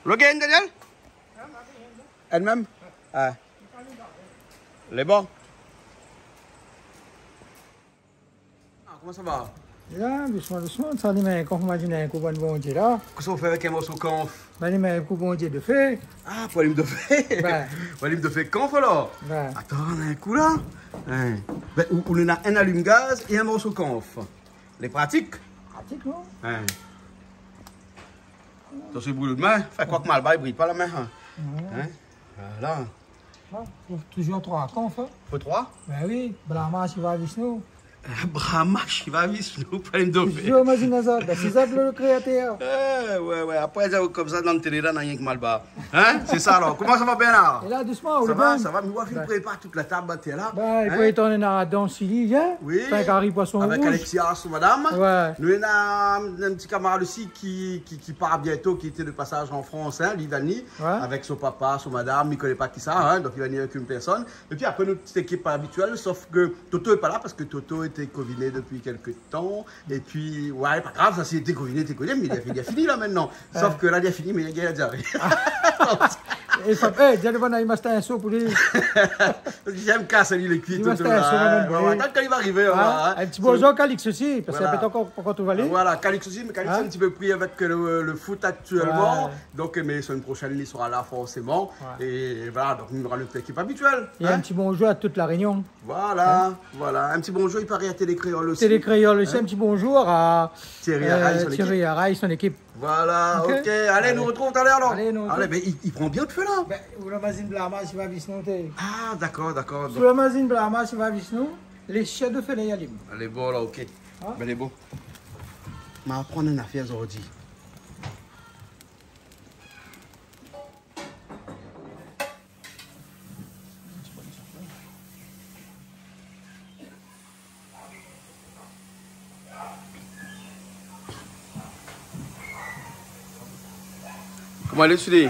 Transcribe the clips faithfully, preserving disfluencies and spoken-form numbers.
Lo gingn, Daniel ? Èl mèm ? Ah. Lé bon. Ah, koman sa va ? Bien, dousman, dousman. Sa, li mèt konf, ma di, in kou, bann Bondié la. Kosa ou fé avèk in morso konf ? Bin, li mèt in kou Bondié dofé. Ah, pou alim dofé. Bin. Pou alim dofé konf, alor ? Bin. Atann in kou la. Hein. Bin, ou, ou néna in alim gaz é in morso konf. Lé pratik. Pratik, non ? Hein. Sa sé boulot de min. Fé kwak mal ba, i bril pa la min, hein. Ouais. Hein ? Voilà. Ah, fo toujour troi konf, hein. Fo troi ? Bin oui, Brahma, Shiva, Vishnu. Ah, Brahma, Shiva, Vishnu, pou alim dofé. Toujour, ma di, na zot, bin, sé zot lo kréatèr. Eh, ouais, ouais. Apré, sa, konmsa, dan télé la, na rienk mal ba. Hein ? Sé sa, alor. Koman sa va, Bernard ? É la, dousman, sa va, sa va, mé ou la fine prépar tout la tab, atèr la. Bin, i fo étonn, na dan Sili, hein ? Oui. Fé in kari poison rouz. Avèk Alexia, son madam. Ouais. Nou néna in, in ti kamarad osi ki, ki, ki part bientôt, ki lété de pasaz an Frans, hein, li va ni, ouais, avèk son papa, son madam, mi koné pa kisa, hein, donk li va ni avèk in pèrsone. Épi apré, nout ti ékip abitièl, sof ke Toto lé pa la, parske Toto lété konfiné dopi kèk tan. Épi, ouais, pa grav, sa, si lété konfiné, lété konfiné, mé li la fini, li la fini la, mintnan. Sof ke la, li la fini, mé li la gingn la diaré. É sa, eh, di ali, bon, i mèt in so pou li. Parske mi kas ali lé kui, Toto, la, hein. Ouais, ouais, kan li va arivé, on va, hein. In ti bonjour Calix osi, parske li la pété ankor, pankor tout valé. Voilà, Calix osi, mé Calix lé in ti pé pri avèk lo, lo foot aktièlman. Ouais. Donk, mé semèn proshèn, li sra la, forséman. Ouais. É voilà, donk, nou nora nout ékip abitièl, hein. É in ti bonjour a tout La Rényon. Voilà, voilà. In ti bonjour, i paré, a Télé Kréol osi. Télé Kréol osi, in ti bonjour a, euh, Thierry Araye, son ékip. Voilà, ok. Alé, nou artrouv talèr, alor. Alé, nou artrouv. Alé, bin, i, i pran bien lo fé, la. Bin, ou la mazine Brahma, Shiva, Vishnu, té. Ah, dakor, dakor. Ou la mazine Brahma, Shiva, Vishnu, lé shèf dofé la, i alim. Alé, bon, la, ok. Hein ? Bin, lé bon. Ma aprann in nafèr zordi. Koman i lé, Sully ?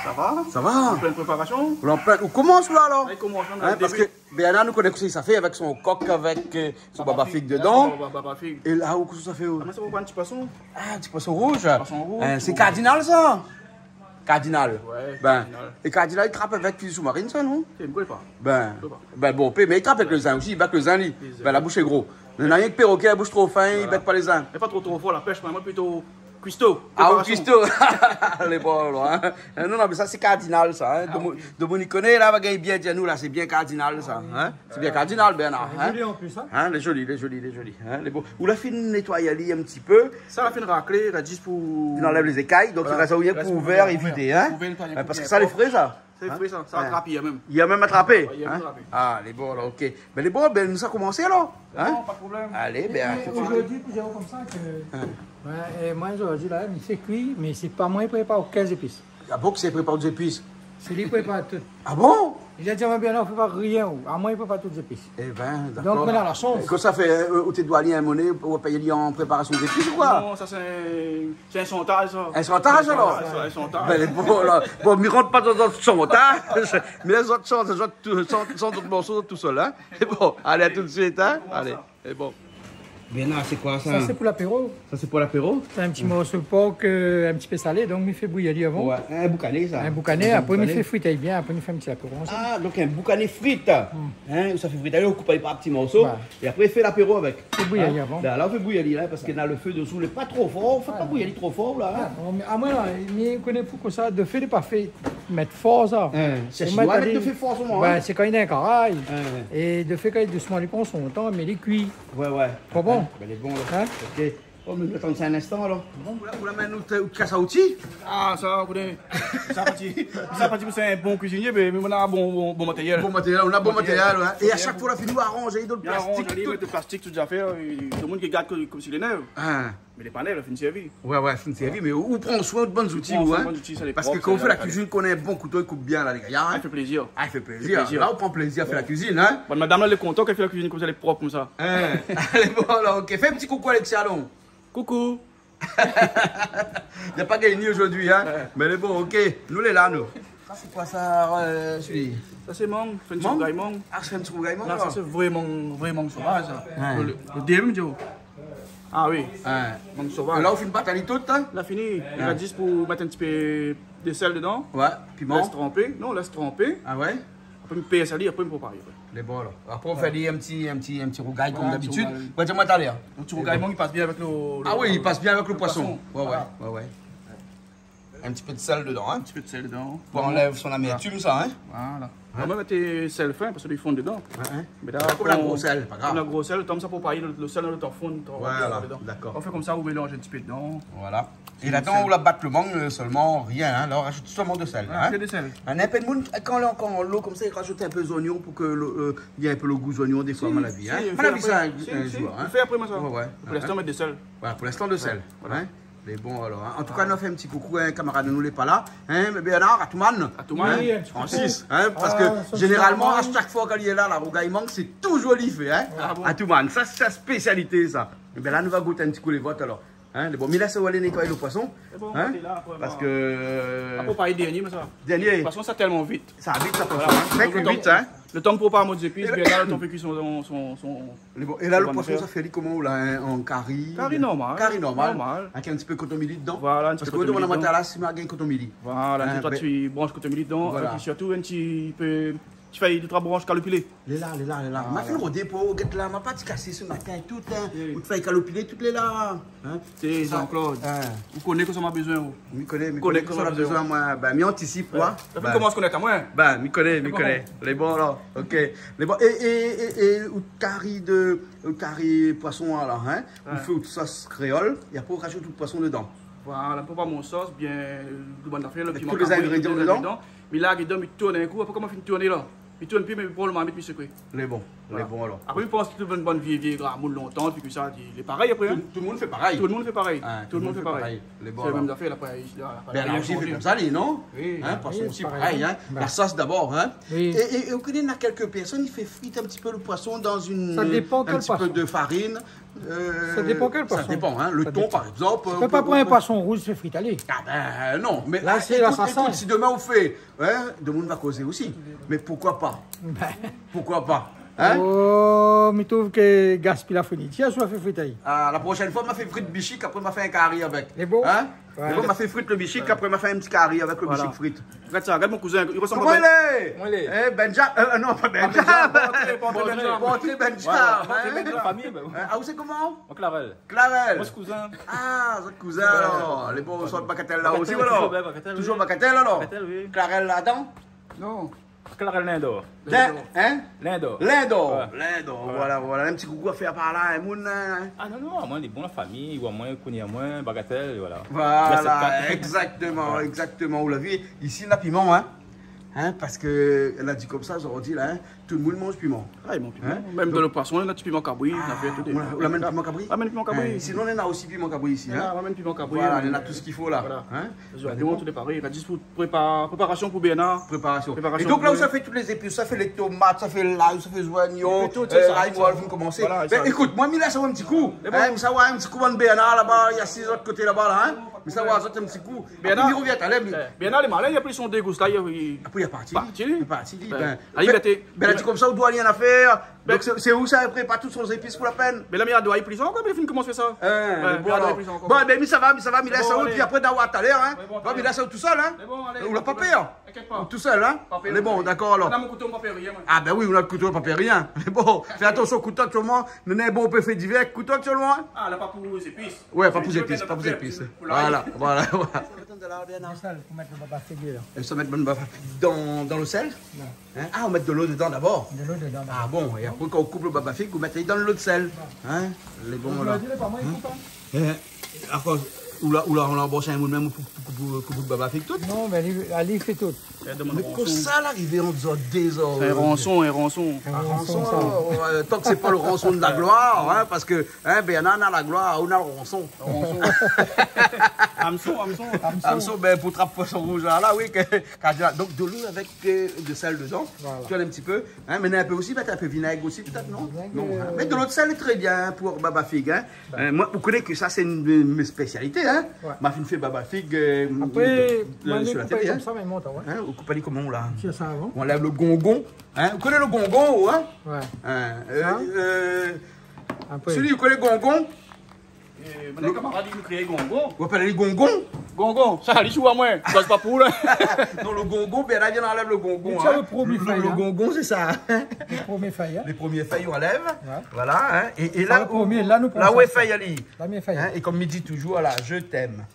Sa va ? Sa va ? An plin préparasion. Ou lé an plin, ou komans la, alor ? Ouais, i komans, mèm, hein, parske Bernard, nou koné kosa sa i fé avèk son kok, avèk, euh, son baba fig dedan. Baba fig. É la, ou, kosa sa i fé, ou ? Ah, mé sa, ou pran in ti poison. Ah, ti poison rouz. Poison rouz. Euh, sé kardinal, sa. Kardinal. Ouais, kardinal. Bin, é kardinal, i trap avèk kuizine soumarine, sa, non ? Mi koné pa. Bin, bon, pé, mé i trap avèk lo zin osi, i bèt lo zin, li. Lo zin. Bin, la boush lé gro. Néna rienk pérokè, la boush tro fin, i bèt pa lo zin. Voilà. Mé pa tro, tro for, la pèsh, mé moin plito kuisto. Ah, ou kuisto. Lé bon, la, hein. Non, non, mé sa, sé kardinal, sa, hein. Ah, oui. Domoun i koné, la, va gingn bien di anou, la, sé bien kardinal, sa, hein. Sé bien kardinal, Bernard, hein. Lé zoli an plis, hein. Hein, lé zoli, lé zoli, lé zoli, hein, lé bon. Ou la fine nétoy ali in ti pé. Sa la fine raklé, la, zis pou... Fine anlèv lé zékay, donk i rès rienk pou ouvèr é vidé, hein. Ouvèr, nétoy, parske sa lé fré, sa. Sa lé fré, sa. Sa la trapé, mèm. Li la mèm atrapé, hein. Ouais, li la mèm atrapé. Ah, lé bon, la, ok. Bin, lé bon, bin, nou sa komansé, alor, hein. Bon, pa de problèm. Alé, bin, tout de suite. Zordi, pou dir konmsa ke, hein, bin, é moin, zordi, la, mi fé kui, mé sé pa moin i prépar okin zépis. Ah bon, kisa i prépar zépis ? Sé li i prépar tout. Ah bon ? Li la di amoin, Bernard, ou fé pa rien, ou. Amoin i prépar tout zépis. Eh bin, dakor. Donk, moin néna la shans. Kosa i fé, euh, ou té doi ali in moné, ou pèy ali an préparasion zépis ou koi ? Non, sa sé in, sé in shantaz, sa. In shantaz, alor ? Ouais, sé in shantaz. Bin, lé bon, la. Bon, mi rant pa dan, dan shantaz, mé lé zot shant, zot tou, shant, shant zot morso tousèl, hein. Bon, alé, a tout de suite, hein. Alé. É bon. Bernard, sé koi sa ? Sa, sé pou lapéro. Sa, sé pou lapéro ? Sé in ti morso por, euh, in ti pé salé, donk mi fé bouyi ali avan. Ouais, in boukané, sa. In boukané, apré mi fé frit ali bien, apré mi fé in ti lapéro ansanm. Ah, donk in boukané frit. Hmm. Hein, ou sa fé frit ali, ou koup ali par ti morso, ouais, é apré ou fé lapéro avèk. Fé bouyi ali avan. Hein ? La, la, ou fé bouyi ali, la, parske néna lo fé dosou, lé pa tro for, fo pa bouyi ali tro for, la, hein. Ah, non, mé, ah, moin, la, mi koné pou kosa, dofé, lé pa fé mèt for, sa. Hein, sé shinoi, mèt dofé for, sa, hein. Bin, sé kan li lé in karay. Hein. É dofé, kan li lé dousman, li pran son tan, mé li kui. Ouais, ouais. Bon, bon. Bin, lé bon, la. Hein ? Ok. Oh, mé atann in instan, alor. Bon, ou la, ou la amenn out, out kas a outi ? Ah, sa, ou koné. Sa parti, sa parti pou in bon kuizinié, mé, mé moin néna bon, bon, bon matériel. Bon matériel, ou néna bon matériel, ouais. É a shak foi, ou la fini aranz ali dan lo plastik, mèt lo plastik, tout zafèr, é domoun i gard konm, konm si lé nèv. Hein. Mé lé pa nèv, la fine sèrvi. Ouais, ouais, fine sèrvi, mé ou pran soin de bann zouti, ou, hein. Pran soin de bann zouti, sa lé prop, sa lé... Parske kan ou fé la kuizine, ou koné in bon kouto i koup bien, la, lé gayar, hein. Ah, i fé plézir. Ah, i fé plézir. I fé plézir. La, ou pran plézir a fé la kuizine, hein. Bon. Bann madam la lé kontan kan i fé la kuizine konmsa, lé prop konmsa. Hein. Alé, bon, la, ok. Fé in ti koukou Alexia, non ? Koukou. Na pa gingn zordi, hein. Ouais. Mé lé bon, ok. Nou lé la, nou. Sa, sé koi sa, euh, Sully ? Sa, sé mang. Fé in ti rougay mang. Ah, sé in ti rougay mang, la. Sa, sé vré mang, vré mang sovaz, sa. Ouais. Lo, lo, lo dé mèm, mi di aou. Ah oui. Hein. Mank sovaz. La, ou fine bat ali tout, hein ? La fini. Hein. Rès zis pou mèt in ti pé de sèl dedan. Ouais, piman. Lès tranpé. Non, lès tranpé. Ah ouais ? Apré, mi pèrs ali, apré, mi prépar ali. Lé bon, alor. Apré, ou fé ali in ti, in ti, in ti rougay, konm dabitid. Ouais, in ti rougay. Ouais, di amoin talèr. In ti rougay, bon, i pas bien avèk lo, lo, lo poison. Ah oui, i pas bien avèk lo poison. Voilà. Ouais, ouais, ouais, ouais. In ti pé de sèl dedan, hein. In ti pé de sèl dedan. Pou anlèv son amèrtim, sa, hein. Voilà. Hein ? Ou mèt sèl fin, parske li fonn dedan. Ouais, hein. Mé la, konm la gro sèl, pa grav. Konm la gro sèl, tann sa pou pa, lo, lo sèl, lo tan fonn, tan dedan. Voilà, dakor. Ou fé konmsa, ou mélanz in ti pé dedan. Voilà. É la, ou la bat lo mank, euh, solman, rien, hein. La, ou rajout solman de sèl, hein. Voilà, ke de sèl. Hein, in pé de moun, kan lé ankor an lo konmsa, i rajout in pé zoignon pou ke lo, euh, néna in pé lo gou zoignon, défoi, si, à mon avis, si, hein. Fé apré, si, si, fé apré, moin, sa. Ouais, ouais. Pou linstan, mèt de sèl. Voilà, pou linstan, de sèl, hein. Voilà. Mé bon, alor, hein. An tou ka, nou fé in ti koukou, hein, kamarad, nou lé pa la, hein, mé Bernard, Atoumane. Atoumane. Oui, in ti koukou. Francis, hein, parske zénéralman, a shak foi ke li lé la, la rougay mank, sé toujour li i fé, hein. Ah bon ? Atoumane, sa, sé sa spésialité, sa. Ébin la, nou va gout in ti kou lé vot, alor. Hein, lé bon. Mé la, sé ou alé nétoy lo poison. Lé bon, hein, parske, euh, apré, pa dernié, mé sa. Dernié. Poison, sa tèlman vit. Sa vit, sa, poison, hein. Voilà. Donk, lo tan, vit, hein. Lo tan pou prépar mon zépis, é la, Bernard, lo tan pou kui son, son, son, son Lé bon. É la, lo poison, sa fé ali koman, ou la, hein, an kari ? Kari normal. Kari normal. Normal. Avèk in ti pé koton mili dedan. Voilà, in ti pé koton mili dedan. Parske koton mili, moin, la, si ma gingn koton mili. Voilà, in ti, hein, troi ti bransh koton mili dedan, voilà. É pi sirtou, in ti pé, ti fèy, dé troi bransh kaloupilé. Lé la, lé la, lé la. Voilà. Ma fine rodé pou ou, gèt la, ma pa ti kasé se matin, tout, hein. Oui. Ou fèy kaloupilé, tout lé la. Hein ? Sé sa, Jean-Claude. Hein. Ou koné kosa ma bezoin, ou. Mi koné, mi koné kosa ma bezoin, moin. Bin, mi antisip, moin. Ouais. Sa fé komans konèt amoin. Bin, mi koné, mi koné. Lé bon, alor. Ok. Lé bon. É, é, é, é, out kari de, out kari poison, alor, hein ? Ouais. Ou fé out sos kréol, é apré, ou rajout out poison dedan. Voilà, pou prépar mon sos, bien, lo bann zafèr, lo piman kabri, tout lé zingrédian dedan. Mi larg dedan, mi tourn in kou, apré, kan ma fine tourné la, mi tourn pi, mé mi pran lo marmit, mi sékoué. Lé bon, lé bon, alor. Voilà. Apré, mi pans ke tout bann, bann vié, vié gramoun lontan, pi ke sa, lé parèy apré, hein. Tout, tout lo moun i fé parèy. Tout lo moun i fé parèy. Hein, tout lo moun i fé parèy. Lé bon, alor. Sé lo mèm zafèr, apré, la, la, la, Bernard osi i fé konmsa, li, non ? Oui, hein, poison osi, parèy, hein. Parèy. La sos dabor, hein. Oui. É, é, é ou koné, néna kèlk pèrsone i fé frir in ti pé lo poison dan in, in ti pé de farine. Sa dépan kèl poison. Euh, sa dépan, hein. Lo ton, par égzanp, ou pé pa pran in poison rouz, fé frir ali. Ah bin, non, mé la, sé ékout, ékout, si demin ou fé, hein, demoun va kozé osi. Mé poukoi pa ? Bin. Poukoi pa ? Hein ? Oh, mi trouv ke gaspiy la fournitir, si ou la fé frir ali. Ah, la proshèn foi, ma fé frir bishik, apré ma fé in kari avèk. Lé bon ? Hein ? Ouais. Apré ma fé frir lo bishik, apré ma fé in ti kari avèk lo bishik frir. Voilà. Gard sa, gard mon kouzin, i resanm... Koman i lé ? Koman i lé ? Eh, Benja, euh, non, pa Benja. Benja, pa antré, pa antré Benja. Pa antré Benja. Voilà, pa antré Benja. Hein ? Famiy, bin oui. Hein, ah, ou sé koman ? Moin, Klarèl. Klarèl. Moin, sé kouzin. Ah, zot kouzin, alor. Lé bon, ou sort Bagatèl la osi, alor. Bagatèl, Bagatèl, oui. Toujour Bagatèl, alor. Bagatèl, oui. Klarèl ladan ? Non. Klarèl Lindor. Lindor. Hein ? Lindor. Lindor. Ouais. Lindor, ouais. Voilà, voilà. In ti koukou a fé par la, hein, moun, hein. Ah non, non, moin, lé bon, la famiy, ou amoin, kouni amoin, Bagatèl, é voilà. Voilà, égzaktoman, égzaktoman. Ou la vi, isi, na piman, hein. Hein, parske la di konmsa, zordi la, hein, tout lo moun i manz piman. Ah, i manz piman. Hein ? Mèm dan lo poison, na ti piman kabri, na fé tout. Ou la amenn piman kabri ? Amenn piman kabri. Hein, sinon, néna osi piman kabri isi, hein. Voilà, amenn piman kabri, voilà, néna tout sak i fo la. Voilà. Hein ? Zoi, tout lé parèy. Gard zis pou prépar-, préparasion pou Bernard. Préparasion. É donk la, ou sa fé tout lé zépis, sa fé lé tomat, sa fé lay, sa fé zoignon, euh, lay, ou sa fine komansé. Voilà, sa. Bin, ékout, moin, mi lès aou in ti kou. Lé bon. Hein, mi sa oir in ti kou bann Bernard laba, i asiz lot koté laba la, hein. Mi sa oir azot in ti kou. Bernard. Apré, mi rovien talèr, mi... Eh, Bernard lé malin, li la pri son dégous la, li, li... Apré, li la parti. Parti. Li la parti, bin, ali, bin, li la di konmsa, ou doi rien a fèr. Donk sé, sé ou sa prépar tout son zépis pou la pèn. Mé la, mi doi ali plis ankor, mé li fine komans fé sa. Hein, bon, alor. Bon, bin, mi sa va, mi sa va, mi lès aou, épi apré, na oir talèr, hein. Bon, mi lès aou tousèl, hein. Ou la pa pèr. Inkièt pa. Tousèl, hein. Pa pèr. Lé bon, dakor, alor. Moin, na mon kouto, pa pèr rien, moin. Ah bin oui, ou na lo kouto, pa pèr rien. Mé bon, fé atansion, kouto aktièlman, néna bonpé fé divèr, kouto aktièlman, hein. Ah, la, pa pou zépis. Ouais, pa pou zépis, pa pou zépis. Voilà, voilà, voilà. Sa va atann de la, Bernard. Sèl, pou mèt lo baba fig la. É sa mèt bann baba fig dan, dan lo sèl ? Non. Hein ? Ah, ou mèt dolo dedan dabor ? Dolo dedan dabor. Ah bon, é apré, kan ou koup lo baba fig, ou mèt ali dan lo sèl. Ouais. Hein ? Lé bon, la. Zordi, lé pa moin i koup, hein. Hein ? Akoz, ou la, ou la, ou la anbos in moun mèm pou, pou, pou, pou koup lo baba fig tout ? Non, mé li, li fé tout. Mé koman sa la arivé ant zot dé, sa ? Sé in ranson, in ranson. In ranson, sa. Ah, ranson, ouais, tank sé pa lo ranson de la gloir, hein, parske, hein, Bernard na la gloir, ou na lo ranson. Ranson. Hamson, hamson. Hamson, bin, pou trap poison rouz la, la, oui, ke, ke, donk, dolo avèk, euh, de sèl dedan. Voilà. Ou tourn in ti pé. Hein, mé in pé osi, mèt in pé vinèg osi, pétèt, non ? Vinèg, non, euh, hein. Mé dolo de sèl lé tré bien, hein, pou baba fig, hein. Bin. Euh, moin, ou koné ke sa, sé in, in spésialité, hein. Ouais. Ma fine fé baba fig, euh, apré, moin, sur la télé, hein. Konmsa, mé mont, ouais. Hein, ou koup ali koman, la ? Tir sa avan. Ou anlèv lo gongon, hein. Ou koné lo gongon, ou, hein ? Ouais. Hein, euh, sa ? Euh, apré. Sili, ou koné gongon ? Mon kamarad i di nou kréé gongon. Ou apèl ali gongon ? Gongon, sa li sou amoin, koz pa pou la. Non, le gongon, Bernard i vien anlèv le gongon, hein. Le, le gongon, sé sa. Le promié fèy, hein. Le promié fèy, ou anlèv. Ouais. Voilà, hein. É, é la, le promié, la, nou pran sa. La ou fèy ali. La mi fèy. Hein, é konm mi di toujour, la, je t'aime.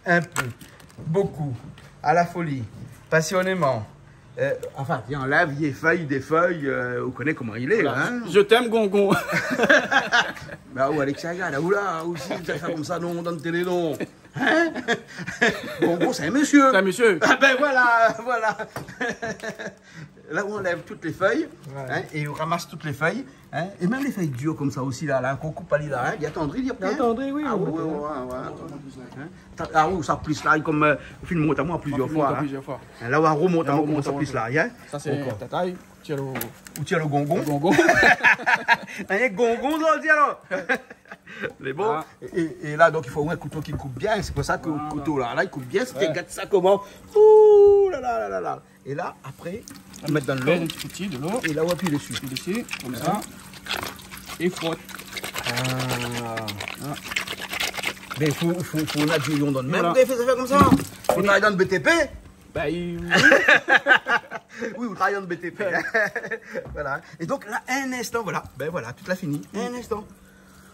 Un peu. Beaucoup. À la folie. Passionnément. Euh, enfin, i anlèv, i fèy, i défèy, euh, ou koné koman i lé, hein. Je t'aime, gongon. Bah, ou Alexia, gard, ou la, ou si, sa fé konmsa, non, dan le télé, non. Hein ? Gongon, sé in mésyé. Sé in mésyé. Ah ben voilà, voilà. La ou anlèv tout le fèy, hein, é ou ramas tout le fèy, hein, é mèm le fèy dir konmsa osi, la, la, kan ou koup ali la, hein, li atandri, li lé bien. Li atandri, oui. Ah oui, oui, oui. Hein ? Ta-, ah oui, sa plis la, konm, euh, ou fine mont amoin plizyèr foi, hein. Plizyèr foi. Hein, la ou aromont amoin, ou aromont amoin sa plis la, hein. Sa sé tatay, ou tir le, ou tir le gongon. Le gongon. Hein, gongon, sa ou di alor. Lé bon. Ah. É, é, é la, donk, i fo in kouto ki koup bien. Sé pou sa ke le kouto la, la, i koup bien. Voilà. Sé ke gard sa koman. Ouh la la la la la. É la, apré, ou mèt dan dolo. Pèz in ti pé de dolo. É la, ou apiy dési. Dési, konmsa. É frot. Ah. Ah. Ben, fo, fo, fo ou na du lion dan le mèm. Voilà. Ou fé zafèr konmsa. Fini. Ou travay dan le B T P. Ben, i, oui. Oui, ou travay dan le B T P. Ouais. Voilà. É donk la, in instan, voilà. Ben voilà, tout la fini. In instan.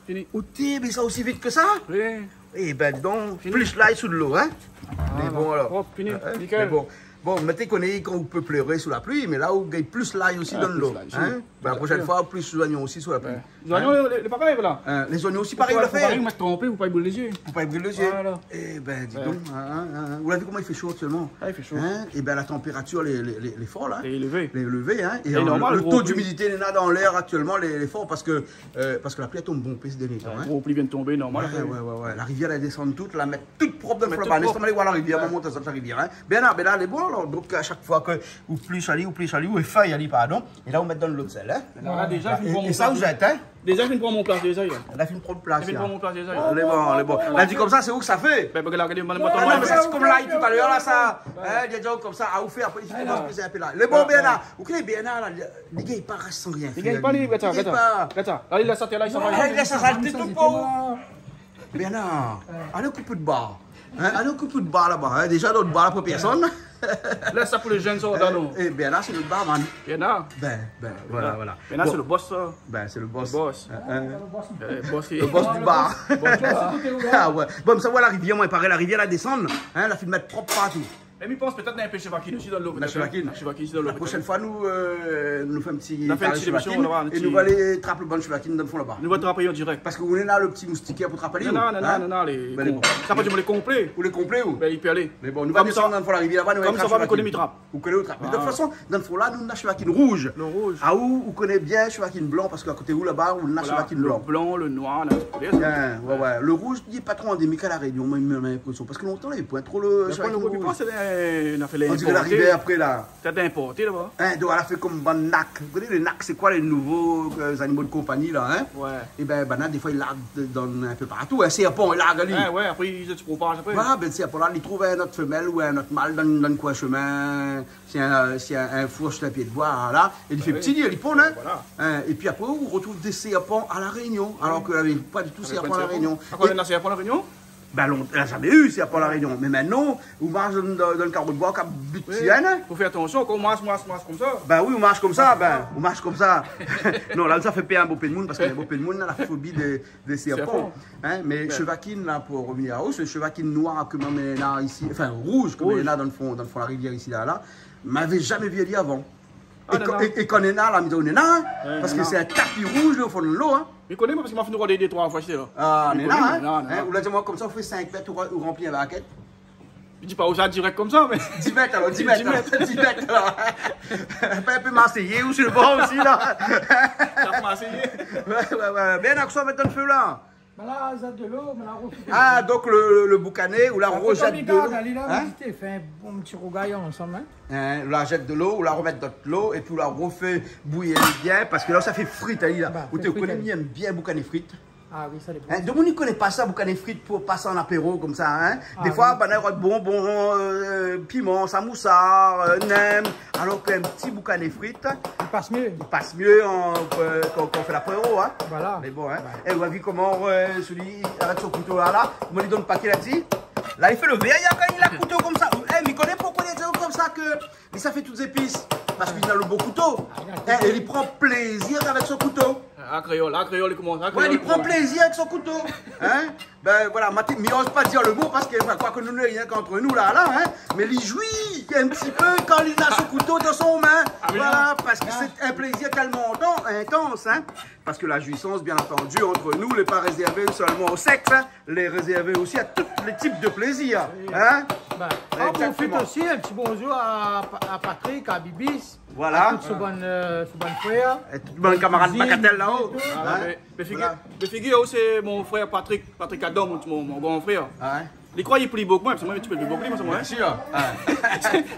Fini. Ou té, mé sa osi vit ke sa ? Oui. Eh ben, dis donc, fini. Plis lay sou dolo, hein ? Voilà. Mé bon, alor. Prop, fini. Hein ? Nickel. Mé bon. Bon, mé té koné kan ou pé pléré sou la pli, mé la ou gingn plis lay osi dan dolo, hein ? Ah, plis lay osi. Ben, la proshèn foi, plis zoignon osi sou la pli. Ouais. Zoignon, hein ? Lé, lé, lé parèy, voilà. Hein, lé zoignon osi, parèy, ou la fé. Fo pa, fo pa mèt tronpé, fo pa bril lé zyé. Fo pa bril lé zyé. Voilà. Eh ben, dis donc, hein, hein, hein. Ou la vi koman i fé sho aktièlman ? Ah, i fé sho. Hein ? Eh ben, la tanpératir lé, lé, lé, lé for, la. Lé élevé. Lé élevé, hein. É, é normal, le to d'imidité néna dan lèr aktièlman lé, lé for parske Euh, parske la pli la tonm bonpé sé dèrnié tan, hein. Ouais, gro pli vien tonbé, normal, apré. Ouais, ouais, ouais. La rivièr la désann tout, la mèt tout prop dan le fon laba. Tout prop. Lès amoin alé voir la rivièr, ouais, ma mont sa, sa rivièr, hein. Bernard, Bernard, lé bon, alor. Donk, a shak foi ke ou plish ali, ou plish ali, ou fèy ali, pardon. É la, ou mèt dan dolo sèl, hein. Mé la, la, déza, é, é sa, ou zèt, hein. Déza, fine pran mon plas, déza, la. La fine pran plas, la. Fine pran mon plas, déza, la. Lé bon, lé bon. La di konmsa, sé ou ke sa fé. Ben, ben, la, gard, man, man, ah non, mé sa, sé konm lay talèr, la, sa. Hein, li di konmsa, ah, ou fé, apré, li komans pèz in pé la. Lé bon, Bernard. Ou koné Bernard la, li gingn pa rès san rien fé. Li gingn pa, li, gard sa, gard sa. Gard sa. La, li lès sa atèr la, li sava. Ah, li lès sa atèr tout pou. Bernard, alé koup out bar. Hein, alé koup out bar laba, hein. Déza, nout bar la pou pèrsone. Lès sa pou lé jenn, sa, dan nou. Eh, Bernard, sé nout barman. Bernard. Ben, ben, voilà, voilà. Bernard, bon, sé le boss, sa. Ben, sé le boss. Le boss. Hein, hein. Euh, boss, le boss du bar. Boss du bar. Ah ouais. Bon, mé sa, voilà, la rivièr, moin, i paré la rivièr la désann, hein, la fine mèt prop partou. É mi pans pétèt na in pé shevakine osi dan dolo, pétèt, hein. Na shevakine. Na shevakine osi dan dolo, pétèt. La proshèn foi, nou, euh, nou fé in ti, nou fé in ti karé shevakine, shevakine, voilà, é nou va alé trap le bann shevakine dan le fon laba. Nou va trap ali an dirèk. Parske ou néna le ti moustiquaire pou trap ali, non, non, non, non, lé bon. Sa, pa di, lé konplé. Ou lé konplé, ou ? Ben, i pé alé. Mé bon, nou va désann dan le fon la rivièr laba, nou va trap shevakine. Konmsa, mi koné mi trap. Ou koné out trap. Mé de tout fason, dan le fon la, nou na shevakine rouz. Le rouz. Ah, ou, ou koné bien shevakine blan, parske a koté ou laba, ou na shevakine blan. Voilà, le blan, le noir, la, ou koné sa. Hein, ouais, ouais. Le rouz, li lé pa tro andémik a La Rényon, moin, mi na linprésion. Parske lontan, lavé poin tro le shevakine rouz. Mé pou le moman, sé, na fé inporté. On diré la arivé apré, la. Pétèt inporté, laba. Hein, donk, la fé konm bann nak. Ou koné lé nak, sé koi lé nouvo, euh, zanimo de konpagni, la, hein ? Ouais. Eh ben, banna, défoi, i larg de, dan, in pé partou. In sèrpan, i larg ali. Ouais, ouais, apré, i se propaje apré. Voilà, ben, sèrpan la, li trouv in not fémèl ou in not mal dan, dan koin shemin. Sé in, sé in, in foursh, in pié d'boi, la. É li fé pti, li ponn, hein. Voilà. Hein, épi apré, ou rotrouv dé sèrpan a La Rényon, alor ke lavé pa ditou sèrpan a La Rényon. Akoz, na sèrpan a La Rényon ? Ben, lon-, la zamé u sèrpan a La Rényon. Mé mintnan, ou marsh dan, dan, dan le karo d'boi, ou kap but sien, hein. Fo fé atansion, kan ou marsh, marsh, marsh konmsa. Ben oui, ou marsh konmsa, ben, ou marsh konmsa. Non, la, sa fé pèr in bonpé d'moun, parske bonpé d'moun na la fobi dé, dé sèrpan. Sèrpan. Hein, mé shevakine, la, pou revnir a ou, sé shevakine noir ke moin néna isi, anfin, rouz ke moin néna dan le fon, dan le fon la rivièr isi, la, la, moin lavé zamé vi ali avan. Ah, é kan, é, é kan néna, la, mi di aou néna, hein, parske sé in tapi rouz, le, o fon de dolo, hein. Mi koné, moin, parske ma fine rod ali dé, troi foi, sé la. Ah, néna, hein. Ou la di amoin konmsa, ou fé sink mèt, ou ra-, ou ranpli in bakèt. Mi di pa ou sa dirèk konmsa, mé dis mèt, alor, dis mèt, dis mèt, alor. Pa in pé marséyé, ou sé le ban osi, la. Sa marséyé. Ouais, ouais, ouais. Ben, na koi sa mèt dan le fé, la ? Mé la, zèt dolo, mé la, ou fé... Ah, donk le, le, le boukané, ou la rozèt dolo. Apré, kan li gard, li la, hein ? Vit fé in bon ti rougay ansanm, hein ? Hein, ou la zèt dolo, ou la romèt dan dolo, épi ou la rofé bouyir bien, parske la, sa fé frit, hein, la. Bah, ou té koné, mi èm bien boukané frit. Ah oui, sa lé bon. Hein, domoun i koné pa sa, boukané frit pou pasé an apéro konmsa, hein. Ah oui. Défoi, banna i rod bonbon, euh, piman, samousa, euh, nem, alor k'in ti boukané frit i pas myé. I pas myé an, euh, kan, kan i fé lapéro, hein. Voilà. Mé bon, hein. Ouais. É ou la vi koman, euh, sèl-la, avèk son kouto la, la, koman li donn pa ki la di. La, li fé lo vèr, li la, kan li la kouto konmsa. Eh, mi koné poukoi li di konmsa ke li sa fé tout zépis. Parske li na lo bon kouto. Ah, li na lo bon kouto. Eh, é li pran plézir avèk son kouto. Ah, kréol, ah, kréol, li komans, ah, kréol, li komans. Ouais, li pran plézir avèk son kouto. Hein ? Ben voilà, maté, mi oz pa dir lo mo parske, enfin, kwak nou lé rienk ant nou la, la, hein, mé li jwi in ti pé kan li na son kouto dan son min. Ah oui, voilà, hein. Parske sé in plézir tèlman intan-, intans, hein. Parske la jwisans, bien antandi, ant nou, lé pa rézèrvé sèlman o sèks, hein, lé rézèrvé osi a tout lé tip de plézir, hein. Exactement. Ben, an profit osi, in ti bonzour a Pa-, a Patrick, a Bibis, voilà, a tout son bann, euh, son bann frèr. É tout bann kamarad Bagatèl la-o. Tout. Ah, hein ? Mé, mé figir, voilà, mé figir aou, sé mon frèr Patrick, Patrick Adam, mon, mon, mon gran frèr. Ah ouais. Li kroi li pli bo ke moin, parske moin, mi pé pli bo ke li, moin, sé moin. Bien sûr. Ah.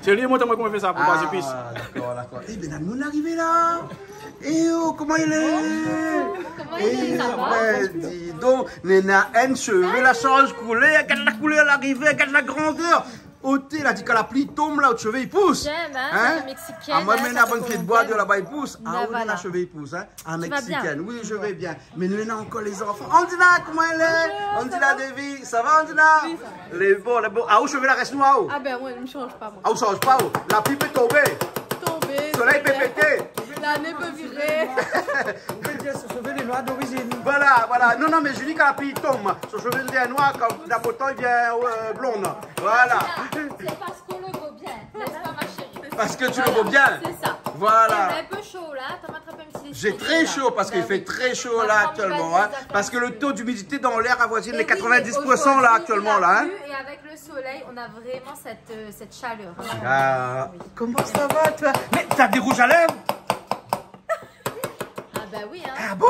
Sé li, li mont amoin koman fé sa pou pas zépis. Ah, dakor, dakor. Eh ben, la nou la arivé la. Eh oh, koman i lé ? Bonjour. Koman i lé, sa va ? Eh ben, di donk, néna in shové la shanj koulèr, gard la koulèr, larivé, gard la grandèr. Oté, la di kan la pli i tonm la, out shové i pous. J'aime, hein, ça fait mexicaine, hein, ça fait colombienne. Ah, moin, mé na bann pié d'boi, la-ba i pous. Ben voilà. Ah oui, na shové i pous, hein. Ah, mexicaine, oui, je vais bien. Mé nou néna ankor lé zanfan. Andina, koman i lé ? Bonjour, ça va ? Andina Davy, sa va, Andina ? Oui, sa va. Lé bon, lé bon. Ah, out shové la rès noir, ou ? Ah ben, moin, mi shanj pa, moin. Ah, ou shanj pa, ou ? La pli i pé tonbé. Tonbé, solèy i pé pété. Lané i pé viré. Ou pé dir son shové lé noir d'orizine. Voilà, voilà. Non, non, mé Julie, kan la pli i tonm, son shové i devien noir, kan na bo tan, i devien, euh, blond. Voilà. Sé parske ou lo bo bien, n'est-ce pas, ma chérie ? Parske ou lo bo bien. Voilà, sé sa. Voilà. Néna in pé sho la, ou la atrap in ti... J'ai très chaud parce qu'il fait très chaud là actuellement, hein. Parce que le taux d'humidité dans l'air avoisine les quatre-vingt-dix pour cent là actuellement là, hein. Et oui, et aujourd'hui, il a plu et avec le soleil, on a vraiment cette, euh, cette chaleur, hein. Ah, comment ça va, toi ? Mais t'as des rouges à lèvres ? Ah bah oui, hein. Ah bon ?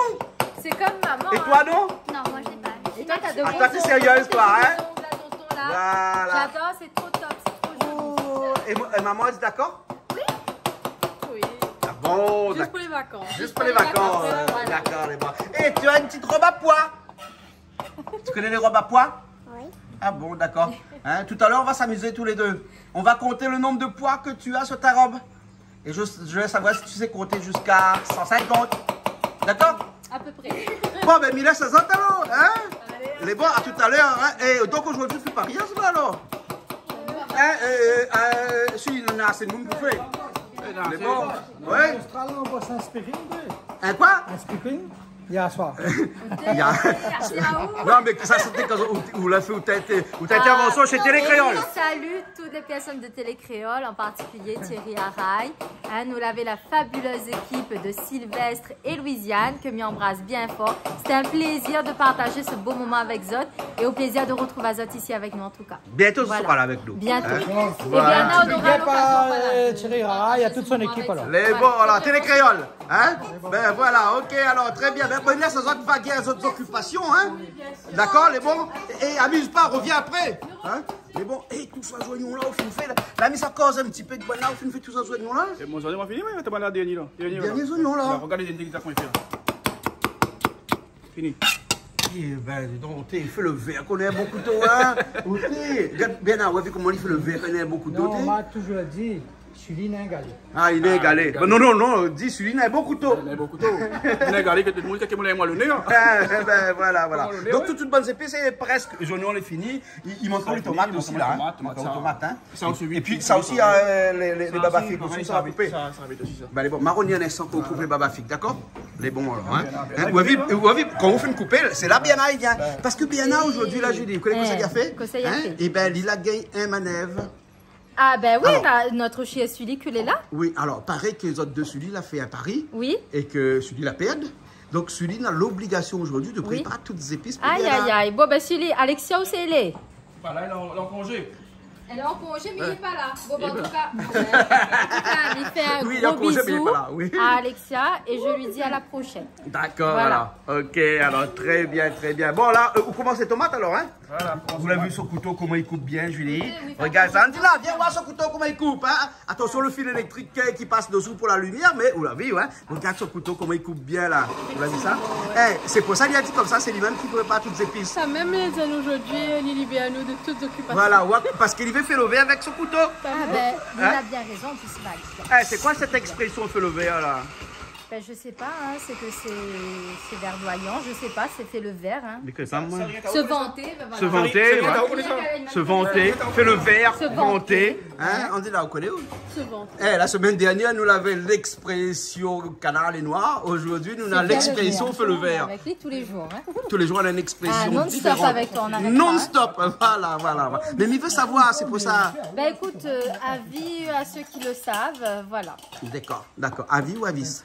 C'est comme maman, hein. Et toi, non ? Non, moi, j'ai pas. Et toi, t'as de gros ongles. Ah, toi, t'es sérieuse, toi, hein ? T'as des gros ongles là, tonton, là. Voilà. J'adore, c'est trop top, c'est trop joli. Oh, et mo-, et maman, elle est d'accord ? Oui. Oui. Ah bon, d'accord. Juste pour les vacances. Juste pour les vacances, euh, voilà. D'accord, les vacances. Et tu as une petite robe à pois. Tu connais les robes à pois ? Oui. Ah bon, d'accord. Hein, tout à l'heure, on va s'amuser tous les deux. On va compter le nombre de pois que tu as sur ta robe. Et je, je vais savoir si tu sais compter jusqu'à cent cinquante. D'accord ? À peu près. Bon, ben, mi lès azot alor, hein ? Allez. Lé bon, à tout à l'heure, hein ? Et donc, aujourd'hui, tu fais pas rien, ça, alors ? Hein, euh, euh, si, néna asé moun pou fé. Lé bon. Ouais. Austral, on va s'inspirer un peu. Hein, quoi ? Inspiring. Hier soir. Ya. Non, mé sa, sété kan ou, ou la fé out, out intervention chez Télé Kréol. Ah. Et oui, salut toutes les personnes de Télé Kréol, en particulier Thierry Araye. Hein, nou lavé la fabuleuse équipe de Sylvestre et Louisiane, ke mi anbras bien for. Sété in plézir de partager ce beau moment avec zot et au plaisir de retrouver zot ici avec nous en tout cas. Bientôt, ce sera là avec nous. Voilà. Bientôt. Hein ? Et bien, on aura l'occasion, voilà, de, de partager ce moment avec zot. Voilà. Thierry Araye, il y a toute son équipe, alors. Lé bon, voilà, Télé Kréol. Hein ? Ben voilà, ok, alors, très bien. Ben, ben, lès azot vagué azot okipasion, hein ? D'accord, lé bon ? Et, et amuse pas, reviens après. Hein ? Lé bon, é, tout sa zoignon la, ou fine fé la. La mi sa koz in ti pé de bann la, ou fine fé tout sa zoignon la. É mon zoignon, ma fini, oui, mèt bann la, dernié la. Dernié la. Dernié zoignon la. Voilà, regard lé dernié, koman i fé la. Fini. Eh ben, dis donc, té, fé lo vèr, koné in bon kouto, hein. Ou té, gard bien, ou la vi koman li fé lo vèr, koné in bon kouto, té. Non, ma toujour di, Sully lé in galé. Ah, li lé in galé. Ah, li lé in galé. Ben non, non, non, di Sully lé in bon kouto. Lé in bon kouto. Lé in galé, ke tout demoun i kèk moin lé in moin lo né, hein. Eh ben, voilà, voilà. Koman lo né, ouais. Donc, tout, tout bann zépis, sé prèsk, zoignon lé fini. I, i mank ankor lé tomat osi la, hein. Sa fini, tomat, tomat, sa. I mank tomat, hein. Sa osi, oui. Et puis, sa osi, euh, les, les, les baba fik osi, sa va koup. Sa, sa va koup osi, sa. Ben, lé bon, maroni in instan pou koup lé baba fik, d'accord ? Lé bon, alor, hein. Hein, ou la vi, ou la vi, kan ou fine koupé, sé la Biana i vien. Parske Biana, zordi la, Julie, ou koné kosa li la fé ? Kosa li la fé ? Hein ? Eh ben, li la gingn in manèv. Ah ben oui, alor, na, nout shien Sully ke lé la. Oui, alor, paré ke zot dé Sully la fé in pari. Oui. É ke Sully la pèrd. Donk, Sully na lobligasion zordi de prépar tout zépis pou Biana. Ay, ay, ay. Bon, ben, Sully, Alexia, ousa i lé ? Voilà, elle est en, elle est en congé. Elle est en congé, mais il est pas là. Bon, ben, en tout cas, euh, en tout cas, mi fé in gro bizou à Alexia. Oui, il est en congé, mais il est pas là, oui. Et je lui dis à la prochaine. D'accord, voilà. Voilà. Ok, alors, très bien, très bien. Bon, là, euh, ou komans lé tomat, alors, hein ? Voilà. Ou la vi son kouto, koman li koup bien, Julie ? Oui, oui, Regarde ça. Andy la, vien voir son kouto, koman li koup, hein ? Atansion, le fil électrique, euh, ki pas désou pou la limièr, mé ou la vi, hein ? Regarde son kouto, koman li koup bien, la. Ou la vi sa ? Eh, sé pou sa li la di konmsa, sé li mèm ki prépar tout zépis. Sa mèm lé zèn zordi, li libèr anou de tout zokipasion. Voilà, ouais, parske li vé fé lo vèr avèk son kouto. Ah ben, il a bien raison, en plus, il va Eh, c'est quoi cette expression, fé lo vèr, là ? Ben, je sais pas, hein, c'est que c'est, c'est verdoyant, je sais pas, c'est fé lo vèr, hein. Mé ke sa, moin. Se vanter, ben voilà. Se vanter, ouais. Se vanter, fé lo vèr, Se vanter. Vanter. Hein, Andy la, ou koné, ou ? Se vanter. Eh, la semaine dernière, nou lavé l'expression canard et noir. Aujourd'hui, nou na l'expression fé lo vèr. Avec lui tous les jours, hein. Tous les jours, on a une expression différente. Ah, non-stop avec toi, on arrête pas, hein. Non-stop, voilà, voilà, voilà. Mé mi vé savoir, sé pou sa. Ben, écoute, euh, avis à ceux qui le savent, euh, voilà. D'accord, d'accord. Avis ou avis ?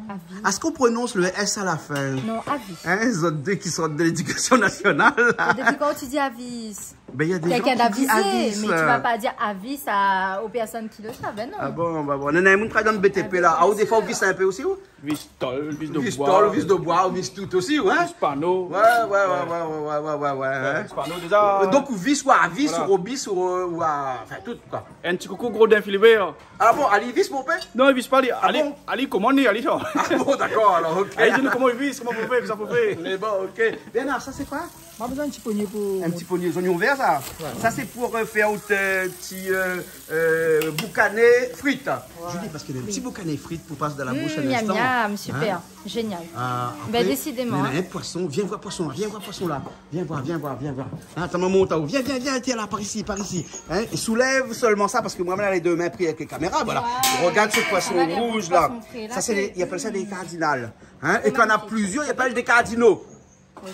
Avis. Èske ou prononce le S à la fin ? Non, avis. Hein, zot dé ki sort de l'éducation nationale, la. Et depuis quand tu dis avis ? Ben, il y a des gens qui disent avis, mais tu vas pas dire avis à, aux personnes qui le savent, ben non. Ah bon, bah bon. Néna moun ki travay dan le B T P, la. Ah, ou, défoi, ou vis in pé osi, ou ? Vis tol, vis de boi. Vis tol, vis de boi, ou vis tout osi, ouais. Vis pano. Ouais, ouais, ouais. Vis pano, déza. Donk, ou vis, ou avis, ou vis, ou, ou a, enfin, tout, quoi. In ti koukou Grodin Philibert. Ah bon, ali vis, mon pèr ? Non, li vis pa, li. Ah bon ? Ali, ali koman li, ali sa. Ah bon, d'accord, alors, ok. Ali di nou koman li vis, koman fo fé, kosa fo fé. Mé bon, ok. Bernard, sa sé koi ? Moin la bezoin in ti ponié pou... In ti ponié zonion vèr, sa ? Ouais. Sa sé pou, euh, fé out, euh, ti, euh, euh, boukané frit. Ouais. Julie, parske le ti boukané frit pou pas dan la boush in instan. Miam, miam, super. Hein ? Génial. Ah, ben, décidément, hein. Apré, néna in poison. Vien voir poison la, vien voir poison la. Vien voir, vien voir, vien voir. Hein, atann, momon, atann. Vien, vien, vien, tiens, la, par ici, par ici. Hein, é soulèv solman sa, parske moin, moin lé dé min pri avèk lé kaméra, voilà. Ouais, regard se poison rouz la. Poison fré la, sa sé, i apèl sa dé kardinal. Hein, é kan néna plizièr, i apèl dé kardino. Oui.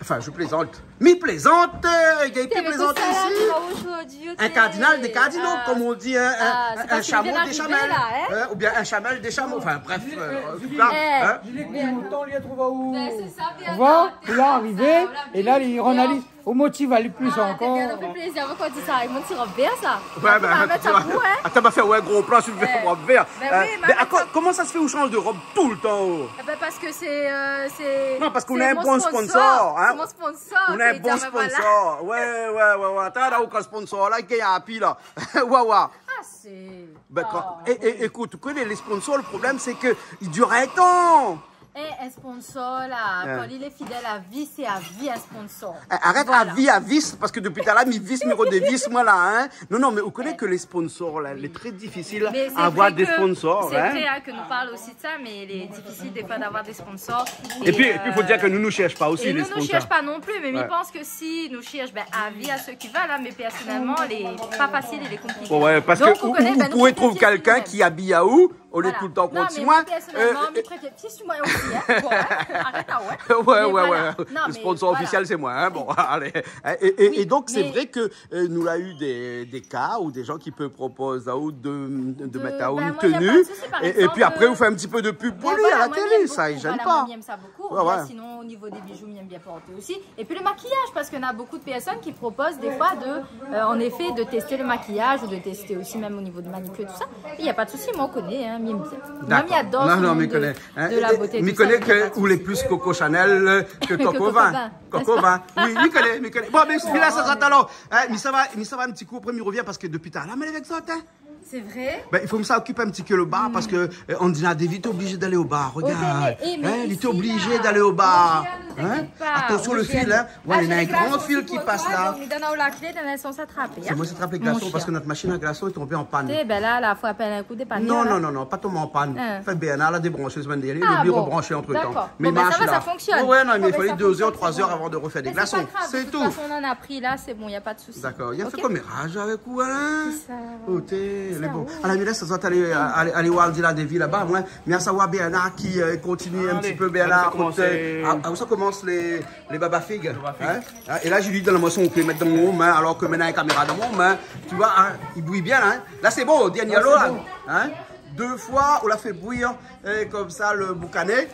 Enfin, je plaisante. Mi plézant, euh, néna pi plézant isi. Té, mé kosa la, ou, zordi, ou té... In kardinal, dé kardino, ah, konm i di, hein, in, in shamo, dé shamèl. Ah, sé parske li vien d'arivé la, hein. Hein, oubien in shamèl, dé shamo, enfin, bref, euh, an tou ka, hein. Eh. Li lé bien lontan, li la trouv aou. Ben, sé sa, bien. Ou voi, li la arivé, é la, li rann ali, ou motiv ali plis ankor. Ah, té bien, sa fé plézir, moin, kan ou di sa, avèk mon ti rob vèr, sa. Ouais, ben, ou va mèt sa pou, hein. Atann, ma fé, ouais, gro plan su le rob vèr. Ben oui, ma mèt sa. Koman sa se fé ou shanj de rob toultan, oh ? Eh ben, parske sé, euh, sé mon sponsor, hein. Non, parske ou na in bon sponsor, hein. Sé mon sponsor, ou na in bon sponsor. Ouais, ouais, ouais, ouais. Atann, la, ou kan sponsor la, ki lé api la. Ouais, ouais. Ah, sé... Ben, kan, é, é, ékout, ou koné, lé sponsor, le problèm, sé ke i dir in tan. Eh, in sponsor la, kan li lé fidèl, a vi, sé a vi, in sponsor. Eh, arèt a vi, a vis, parske dopi talèr mi vis, mi rod dé vis, moin la, hein. Non, non, mé ou koné ke lé sponsor la, lé tré difisil avoir dé sponsor, hein. Mé sé vré ke, sé vré, hein, ke nou parl osi de sa, mé lé difisil défoi d'avoir dé sponsor. É pi, é pi, fo dir ke nou, nou shèrsh pa osi lé sponsor. É nou, nou shèrsh pa non pli, mé mi pans ke si nou shèrsh, ben, avi a sak i vé la, mé pèrsonèlman, lé pa fasil, lé konpliké. Bon, ouais, parske ou, ou, ou pouré trouv kèlkin ki abiy aou, olié toultan kont si moin. Donk, ou koné, ben, moin, mi préfèr fé si moin. Euh, non, mé mi préfèr fé si moin osi, hein. Bon, hein, arèt la, ouais. Ouais, ouais, ouais. Mé voilà. Non, mé voilà. Le sponsor ofisièl, sé moin, hein. Bon, alé. É, é, é donk, sé vré ke, euh, nou la u dé, dé ka ou dé jan ki pé propoz aou de, de mèt aou in teni. De, ben, moin, y a pa de sousi, par égzanp, é pi apré, euh, ou fé in ti pé de pub pou li a la télé, sa i jèn pa. Ben voilà, moin, mi èm, pou, pou, voilà, moin, sinon, o nivo dé bijou, mi èm bien porté osi. É pi le makiyaz, parske néna bonpé de pèrsone ki propoz défoi de, euh, an éfé, de tèsté le makiyaz ou de tèsté osi mèm o nivo de manikir, tousa. É y a pa de sousi, moin, ou koné, hein, mi èm bien. Moin, mi ador se monde de, de la boté, tousa, y a pa de sousi. D'accord. Non, non, mé koné, hein, é, é, mi koné ke ou lé plis Coco Chanel ke Coco Vin. Coco Vin. Oui, mi koné, mi koné. Bon, mé mi lès azot alor. Hein, mi sava, mi sava in ti kou, apré mi rovien, parske dopi talèr mi lé avèk zot, hein. Sé vré ? Ben, i fo mi sa okip in ti pé le bar, parske, euh, Andina Davy té oblizé d'alé o bar. Regard. Hein, li té oblizé d'alé o bar. Hein ? Atansion le fil, hein. Ouais, néna in gran fil ki pas la. Mé donn aou la klé, donn aou sans atrapé, hein. Sé moin sa trap glason, parske nout mashine a glason lé tonbé an pann. Eh ben la, la, fo apèl in kou dépannèr, la. Non, non, non, non, pa tonbé an pann. Hein. An fèt, Bernard la débranshé la semèn dernièr, li la obliyé rebranshé antretan. Ah bon ? D'accord. Mé i marsh la. Bon, ben, sa va, sa fonksionn. Ouais, ouais, non, mé i falé dé zèr, troi zèr avan de refèr dé glason. Bon, ben, sa va, sa fonksionn. Sé tou. Mé sé pa grav, de tout fason, nou la pri la, sé bon, y a pa de sousi. D'accord. OK. Li la fé koméraz avèk ou, Alain ? Sé sa, ouais. Oh, té, lé bon. Alé, mé la, sa sort alé, alé, alé oir Andina Davy laba, moin. Mé a savoir Bernard ki, euh, kontinié in ti pé, Bernard, alé, sa komans, euh, a, a, ousa i komans lé, lé baba fig, hein ? Baba fig. Hein ? É la, Julie, dan la moisson, ou pé mèt dan mon min, alor ke mi néna in kaméra dan mon min. Tu vois, hein, i bouy bien, hein ? La, sé bon, dernié lo, la. Ah, sé bon. Hein ? Dé foi, ou la fé bouyir, euh, konmsa, le boukané.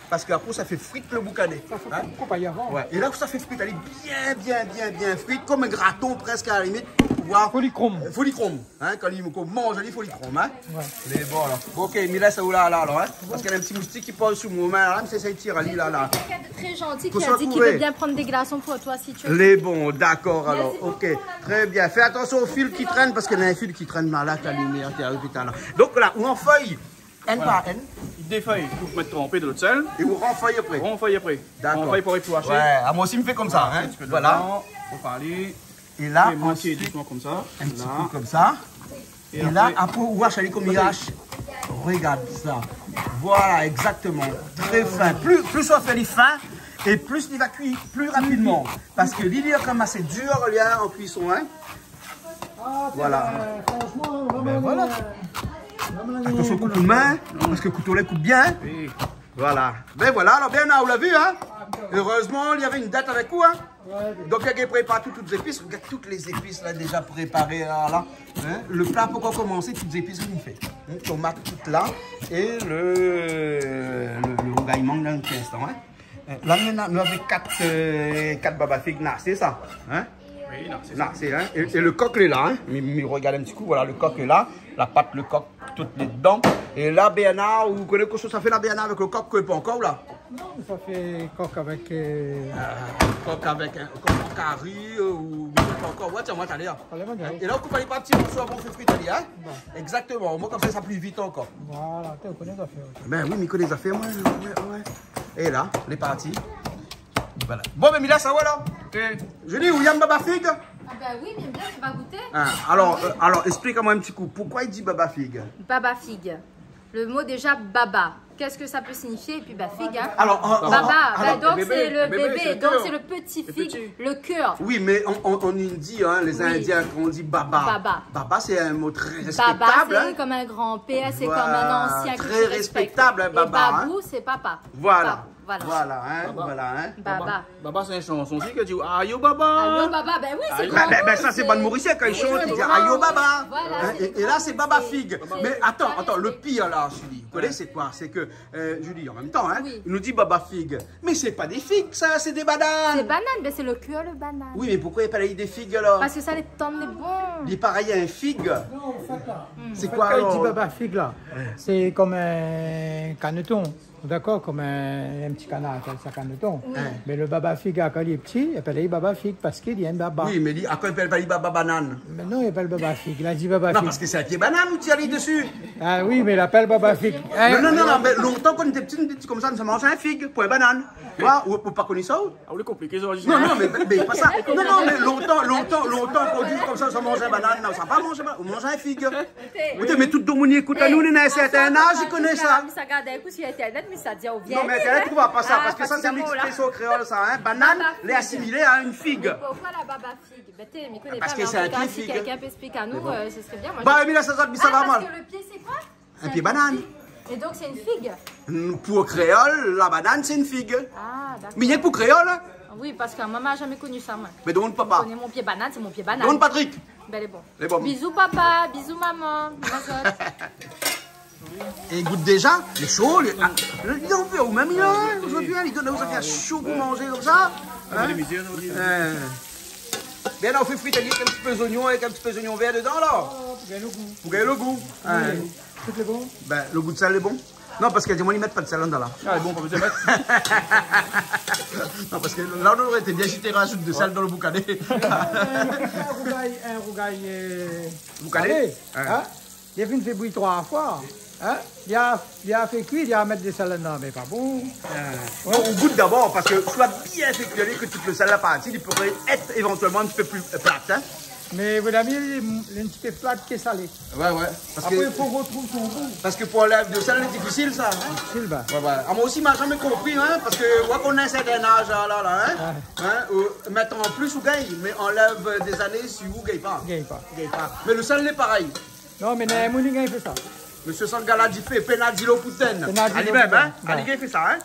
Parske apré, sa fé frit le boukané. Sa fo koup ali avan. Ouais. É la, sa fé frit, alé bien, bien, bien, bien frit, konm in graton prèsk a la limit. Fo li krom. Fo li krom, hein, kan li, kan ou manz ali, fo li krom, hein. Ouais. Lé bon, alor. Bon, OK, mi lès aou la, la, alor, hein. Parske néna in ti moustik ki poz sou mon min la, mi sé tir ali la, la. Quelqu'un de très gentil qui a dit qu'il veut bien prendre des glaçons pour toi si tu veux. Lé bon, dakor, alor. Merci beaucoup, mon ami. OK, très bien. Fé atansion o fil ki trène, parske néna in fil ki trène la, la, ta limir, té arivé talèr. Donk la, ou ranfèy. Inn par inn. Défèy pou mèt tranpé dan lo sèl. É ou ranfèy apré. Ranfèy apré. Dakor. Ranfèy pou épi ashé. Ouais, ah, moin osi mi fé konmsa, hein. In ti pé dedan, pou alé. Voilà. É la, ansuit, dousman konmsa. In ti pé konmsa. É la, apré, ou ash ali konm i ash. Regard sa. Voilà, exactement. Très fin. Plis, plis ou fé ali fin, é plis li va kui pli rapidman. Parske li, li lé kan mèm asé dir, li, an kuison, hein. Voilà. Ben voilà. Atansion, koup out min, parske kouto la i koup bien, hein. Oui. Voilà. Ben voilà, alor, Bernard, ou la vi, hein. Erezman, li avé in dèt avèk ou, hein. Donk, li la prépar tout, tout zépis. Regard tout lé zépis la, déza préparé la, la. Hein. Lo pla pankor komansé, tout zépis nou fé. Hein, tomat tout la. É lo, lo, lo rougay mang la, in ti instan, hein. Euh, la, nou néna, nou avé kat, euh, kat baba fig, na, sé sa, hein ? Oui, na, sé sa. Na, sé, hein ? É, é lo kok lé la, hein ? Mi, mi rogard in ti kou, voilà, lo kok lé la, la pat lo kok, tout lé dedan. É la, Bernard, ou koné kosa sa fé la, Bernard, avèk lo kok, ke pankor, la ? Non, sa fé kok avèk, euh, kok avèk, hein, kok an kari, euh, ou pankor. Ouais, tiens, moin, talèr. Allez, mon gars. É la, ou koup ali par ti morso avan ou fé frir ali, hein ? Bon. Exactement, omoin, konmsa, sa pli vit ankor. Voilà, té, ou koné zafèr, OK. Ben oui, mi koné zafèr, moin, ouais, ouais. É la, lé parti. Voilà. Bon, ben, mi lès aou la. OK. Julie, ou yèm baba fig ? Ah ben oui, bien, bien, mi sa gouté. Hein, alor, euh, alor, ésplik amoin in ti kou. Poukoué i di baba fig ? Baba fig. Le mot déjà baba. Qu'est-ce que ça peut signifier ? Et puis, bah, fig, hein. Alor, an, an, baba, alor, ben, donk, sé lo bébé, sé lo kèr. Donk sé lo ti fig, lo kèr. Oui, mé an, an, an Indi, hein, lé Indien, kan i di baba. Baba. Baba, sé in mo trè rèspèktab, hein. Baba, sé konm in granpèr, sé konm in ansien ke tu respèktes. Voilà, trè rèspèktab, hein, baba, hein. É babou, sé papa. Voilà. Voilà. Voilà, hein, voilà, hein. Baba. Baba, sé in shanson osi ki di, ayo baba. Ayo baba, ben oui, sé... Ben, ben, ben, sa, sé bann Morisien, kan i shant, i di, ayo baba. Voilà, hein, sé... É, é la, sé baba fig. Mé atann, atann, lo pir la, Julie, ou koné, sé koi ? Sé ke, euh, Julie, an mèm tan, hein, i nou di baba fig. Mé sé pa dé fig, sa, sé dé banane. Sé banane, ben sé lo kèr, lo banane. Oui, mé poukoué i apèl dé fig, alor ? Parske sa lé tann, lé bon. Li parèy in fig. Non, an fèt, la. Sé koi, alor ? An fèt, kan i di baba fig, la, sé konm in kaneton. Dakor, konm in, in ti kanar i apèl sa kaneton. Oui. Mé lo baba fig, kan li lé pti, i apèl ali baba fig parske li yèm baba. Oui, mé li, akoz i apèl pa li baba banane ? Mé non, i apèl baba fig. La di baba fig. Non, parske sé in pié banane ou tir ali dési. Ah oui, mé i apèl baba fig. Non, non, non, non, mé lontan, kan nou té pti, nou té di konmsa, nou sa manz in fig, poin banane. Ou, ou pa koni sa, ou ? Ah, ou lé konpliké, sa, non, non, mé, mé pa sa. Non, non, mé lontan, lontan, lontan, kan nou di konmsa, sa manz in banane, non, sa pa manz in banane, ou manz in fig. Ékout, mé tout domoun i ékout anou, néna in sèrtin az, i koné sa. Mi sa gard in kou si Internet, mi sa di, ou vien. Non, mé Internet, ou trouv pa sa, parske sa, sé in ékspresyon kréol, sa, hein. Banane, lé asimilé a in fig. Mé poukoué la baba fig ? Ben, té, mi koné pa, mé an tou ka, si kèlkin pé ésplik anou, euh, sé bien. Moin, mi lès sa, mi sa va mal. Parske lo pié, sé koi ? In pié banane. É donk, sé in fig ? Pou kréol, la banane, sé in fig. Ah, dakor. Mé rienk pou kréol, hein. Oui, parske moin, ma zamé koni sa, moin. Mé domann papa. Mi koné mon pié banane, sé mon pié banane. Domann Patrick. Ben, lé bon. Lé bon. Bizou papa, bizou momon, mazot. É gout déza, lé sho, lé, ah, li anvoy aou mèm, li, hein, zordi, hein, li done aou sa fé sho pou manzé konmsa. Hein ? Bien, la, ou fé frit ali avèk in ti pé zoignon, avèk in ti pé zoignon vèr dedan, la. Pou gingn lo gou. Pou gingn lo gou. Hein. Tout lé bon ? Ben, lo gou d'sèl lé bon. Non, parske di amoin, i mèt pa d'sèl andan la. Ah, lé bon, pa bezoin mèt. Non, parske la, nou noré été bien si té razout de sèl dan lo boukané. In rougay, in rougay, euh, boukané ? Salé, hein ? Li la fine fé bouyi troi foi, hein ? Li la, li la fé kui, li la mèt de sèl andan, mé pa bon. Hein. Ouais. Non, ou gout dabor, parske soi bien fé kui, ke tout lo sèl la parti, li pouré èt évantuèlman in ti pé pli, euh, plat, hein ? Mé, mon ami, li, li lé in ti pé plat ke salé. Ouais, ouais. Parske, apré, i fo rotrouv son gou. Parske pou anlèv de sèl, lé difisil, sa, hein ? Difisil, ben. Ouais, ouais. Ah, moin osi, ma zamé konpri, hein, parske, ouais, kan ou néna in sèrtin az, la, la, hein. Ouais. Hein, euh, mèt an plis ou gingn, mé anlèv dé zané, si ou gingn pa. Gingn pa. Gingn pa. Mé lo sèl lé parèy. Non, mé néna moun i gingn fé sa. Mésyé Sangara Difé, Penadilo Pouten. Penadilo Pouten. Ali mèm, hein ? Ouais. Ali i gingn fé sa, hein ?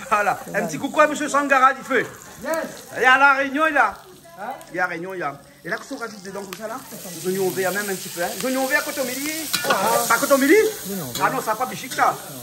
Voilà. In ti koukou a mésyé Sangara Difé. Yes. Li lé a La Rényon, li la. Hein ? Li lé a La Rényon, li la. É la, kosa ou razout dedan konmsa, la ? Zoignon vèr mèm in ti pé, hein ? Zoignon vèr kotomili ? Ah. Pa kotomili ? Non, non. Ah non, sa pa bishik, sa. Non.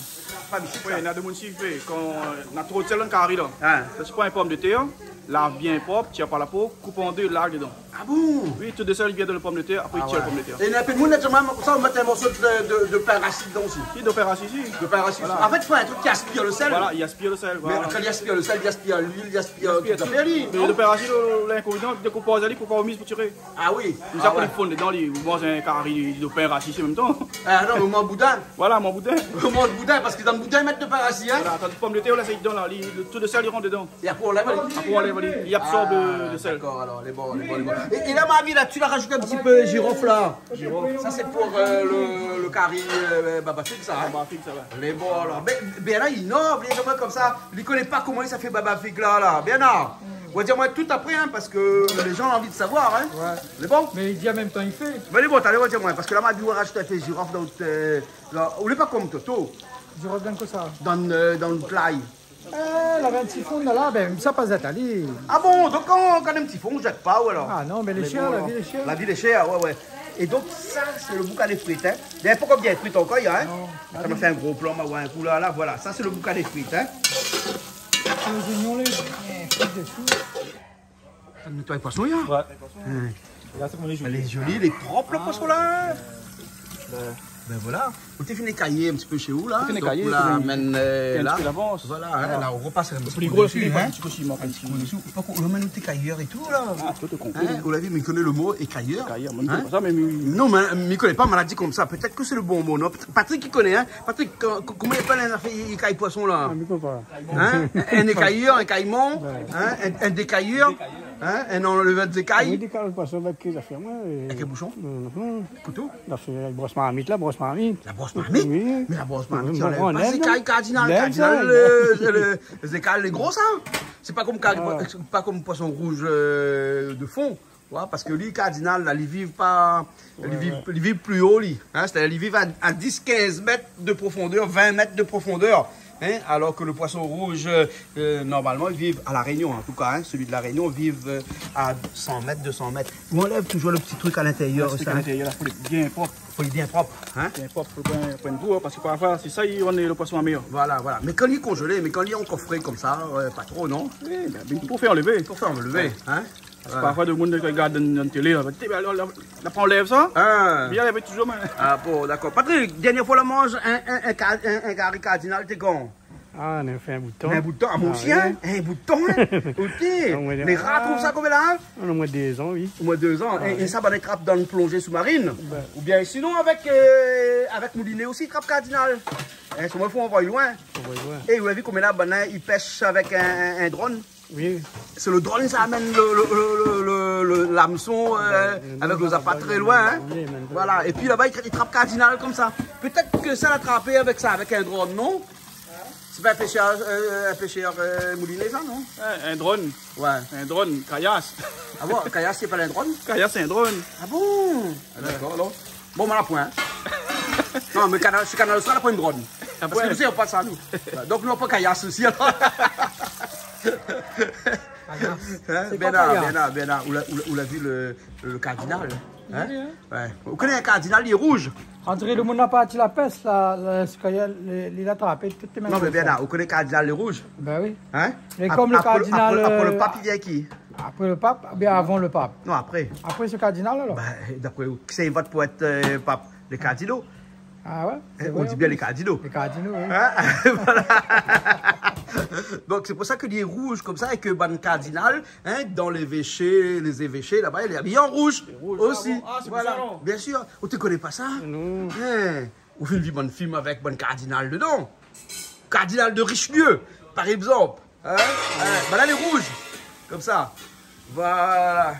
Pa bishik, sa. Oui, néna domoun i fé, kan, euh, néna tro d'sèl dan kari, la. Hein. Sa, ou pran in pomdetèr, lav bien prop, tir pa la po, koup an dé, larg dedan. Ah bon ? Oui, tout de sèl i vien dan le pomdetèr, apré i tir le pomdetèr. Ah ouais. É néna in pé d'moun la di amoin konmsa, ou mèt in morso de, de, de pin rasi dedan osi. Oui, de pin rasi osi. De pin rasi. Voilà. An fèt, i fo in trik ki aspir le sèl. Voilà, i aspir le sèl, voilà. Mé kan i aspir le sèl, i aspir luil, i aspir tout zafèr, li, non ? Mé le pin rasi, le, l'inkonvénian, dé kou ou poz ali, fo pa ou miz pou tiré. Ah oui. Konmsa, apré, li fonn dedan, li manz in kari de pin rasi an mèm tan. Ah non, mé ou manz boudin. Voilà, mon boudin. Ou manz boudin, parske dan le boudin, i mèt de pin rasi, hein. Voilà, kan pomdetèr, ou lès dedan, la, li, le, tout le sèl, li rant dedan. É apré, ou anlèv ali. Apré, ou anlèv ali. Li absorb, euh, le sèl. Ah, dakor, alor, lé bon, lé bon, lé bon. É, é la, Mami, la, ou la rajout in ti pé jirof, la. Jirof. Sa, sé pou, euh, le, le kari, euh, baba fig, sa, hein. Baba fig, sa, ouais. Lé bon, alor. Mé, mé la, i inov, lé zom konmsa. Li koné pa koman sa i fé baba fig la, la. Bernard, ou va dir amoin tout apré, hein, parske lé zan la anvi de savoir, hein. Ouais. Lé bon ? Mé li di an mèm tan li fé. Mé lé bon, talèr ou va dir amoin, parske la, Mami, ou la rajout in pé jirof dan, euh, la, ou lé pa konm Toto. Jirof dan kosa ? Dan, euh, dan le play. Eh, lavé in ti fon la, la, bin, sa pa zèt ali. Ah bon, donk kan, kan néna in ti fon, ou zèt pa, ou alor ? Ah non, mé lé shèr, la vi lé shèr. La vi lé shèr, ouais, ouais. É donk, sa, sé le boukané frit, hein. Li lé pankor bien kui ankor, hein. Non. Atann, ma fé in gro plan, ma oir in kou la, la, voilà. Sa, sé le boukané frit, hein. Lé zoignon, lé bien frit desi. Ou nétoy poison, ya ? Ouais. Hein. Regard sa koman lé zoli. Lé zoli, lé prop, le poison, la. Ouais. Bin voilà. Ou té fine ékayé in ti pé shé ou, la. Té fine ékayé, donk ou la amenn, euh, in ti pé davans. Voilà, hein, la, ou repas in ti pé desi, hein. Le pli gro, sé in ti pé siman, in ti pé desi. Ou la amenn out ékayèr é tout, la. Ah, tout lé konpli. Hein, ou la vi, mi koné le mo ékayèr. Ékayèr, moin mi koné pa sa, mé mi... Non, mé mi koné pa, mé la di konmsa. Pétèt ke sé le bon mo, non ? Patrick, i koné, hein. Patrick, ko-, ko-, koman i apèl in zafèr, i ékay poison, la ? Ah, mi koné pa. Hein ? In ékayèr, in ékayman, hein ? In, in dékayèr, hein ? In anlèvèr d'ékay. Oui, dékay poison avèk zafèr, moin, euh... Avèk in boushon ? Mhm. Kouto ? La fé bros marmit, la, bros marmit. La bros marmit ? Oui. Mé la bros marmit, i anlèv pa zékay kardinal. Kardinal, euh, le, zékay lé gro, sa. Sé pa konm kar-, pa konm poison rouz, euh, de fon. Ouais, parske li, kardinal, la, li viv pa, li viv, li viv pli o, li. Hein, sétadir, li viv a, a dis, kinz mèt de profondèr, vin mèt de profondèr. Hein, alor ke le poison rouz, euh, normalman, li viv, a La Rényon, an tou ka, hein, sélui de La Rényon, li viv, euh, a san mèt, dé san mèt. Ou anlèv touzour le ti trik a lintérièr, sa, hein. Lintérièr, la, fo li lé bien prop. Fo li lé bien prop, hein. Bien prop, fo bien pran gou, hein, parske parfoi, sé sa, i rann le poison amèr. Voilà, voilà. Mé kan li lé konzélé, mé kan li lé ankor fré konmsa, euh, pa tro, non ? Oui, bin, pou fé anlèv. Pou fé anlèv, hein. Parfoi, demoun i rogard dan, dan télé, la, té, bin, la, la, la pa anlèv sa. Ah. Bien, i anlèv touzour, mé... Ah bon, dakor. Patrick, dernié foi ou la manz in, in, in ka-, in, in kari kardinal, té kan ? Ah, na fé in bout de tan. In bout de tan, ah, moin osi, hein. In bout de tan, hein. OK. Mé rar trouv sa konm la, hein. Omoin dé zan, oui. Omoin dé zan. Ah, oui. É sa, bin, i trap dan in plonzé soumarine. Bin. Oubien sinon avèk, euh, avèk mouliné osi, i trap kardinal. Hein, sé moin, fo anvoy loin. Anvoy loin. É ou la vi koman la, bin, i pèsh avèk in, in, in drone. Oui. Sé le drone, sa amenn le, le, lamson, euh, avèk le zapat tré loin, hein. Oui, mé... Voilà. Épi laba, i tra-, i trap kardinal konmsa. Pétèt ke sa la trapé avèk sa, avèk in drone, non ? Sé pa in pèshèr, euh, in pèshèr, euh, mouliné, sa, non ? In, in drone. Ouais. In drone, kayas. Ah bon, kayas, sé pa in drone ? Kayas, sé in drone. Ah bon ? Ah, dakor, alor. Bon, moin la poin. Non, mé Kanal, sé Kanal Austral, la poin drone. Ah, parske nou, sé pa sa, nou. Donk, nou, pa kayas osi, alor. Kayas. Hein, sé koi, Bernard, kayas ? Bernard, Bernard, ou la, ou la, ou la vi le, le kardinal, hein ? Oui, hein. Ouais. Ou koné in kardinal, li lé rouz. André, le moun la parti la pès, la, la, sé kan li, li la trapé tout le moun. Non, mé Bernard, ou koné kardinal, li lé rouz ? Bin oui. Hein ? Mé konm le kardinal, apré le, apré le, euh, apré le pap, li vien ki ? Apré le pap, oubien avan le pap ? Non, apré. Apré sé kardinal, alor ? Bin, d'apré ou, kisa i vot pou èt, euh, pap ? Lé kardino. Ah ouais, sé vré, an plis. Hein, on dit bien les cardinaux. Lé kardino, oui. Hein ? Voilà. Donk, sé pou sa ke li lé rouz konmsa é ke bann kardinal, hein, dan lévéshé, lézévéshé, laba, lé abiyé an rouz osi. Lé rouz. Ah bon ? Ah, sé pou sa, alor. Voilà. Bien sir. Ou té koné pa sa ? Non. Hein. Ou fine vi bann film avèk bann kardinal dedan. Kardinal de Richelieu, par égzanp. Hein ? Hein, bin la, lé rouz. Konmsa. Voilà.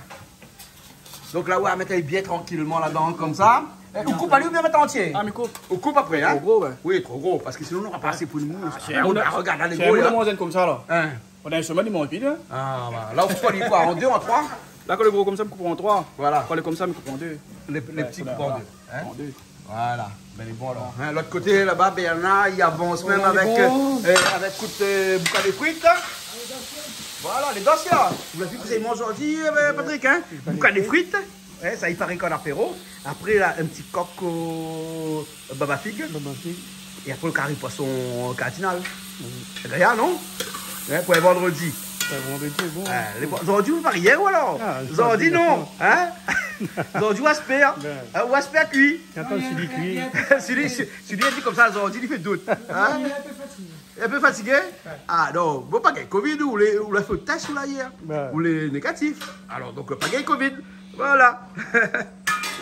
Donk la, ou va mèt bien trankilman ladan, konmsa. Eh, ou koup ali oubien mèt antié ? Ah, mi koup. Ou koup apré, hein ? Tro gro, ouais. Oui, tro gro, parske sinon, nou nora pa asé pou nou. Ah, sé in moun, regard, lé gro, la. Sé in moun la manz konmsa, la. Hein ? Pandan in semèn, li manz pi, hein. Ah, voilà. La, ou koup ali koi, an dé, an troi ? La, kan lé gro konmsa, mi koup an troi. Voilà. Kan lé konmsa, mi koup an dé. Lé, lé pti, koup an dé. Hein ? An dé. Voilà. Bin, lé bon, alor. Hein, lot koté, laba, Bernard, li avans mèm avèk, euh, avèk kout, euh, boukané frit, la. Voilà, lé dan sa. Ou la vi kosa i manz zordi, euh, Patrick, hein ? Boukané frit. Hein, sa, i paré kan apéro. Apré, la, in ti kok o baba fig. Baba fig. É apré, le kari poison kardinal. Mhm. Sé gayar, non ? Hein, pou in vandrodi. Sa, vandredi lé bon. Ah, lé bon. Zordi ou la pa rienn ou alor ? Ah, zordi, zordi non, non. Hein ? Zordi ou aspèr, hein ? Ben. Hein, ou aspèr kui. Atann, si li kui. Si li, si, si li la di konmsa, zordi li fé dout. Hein ? Li lé in pé fatigé. In pé fatigé ? Ouais. Ah non, bon, pa gingn covid, ou lé, ou la fé tès ou la yèr. Ouais. Ou lé négatif. Alor donk, pa gingn covid. Voilà.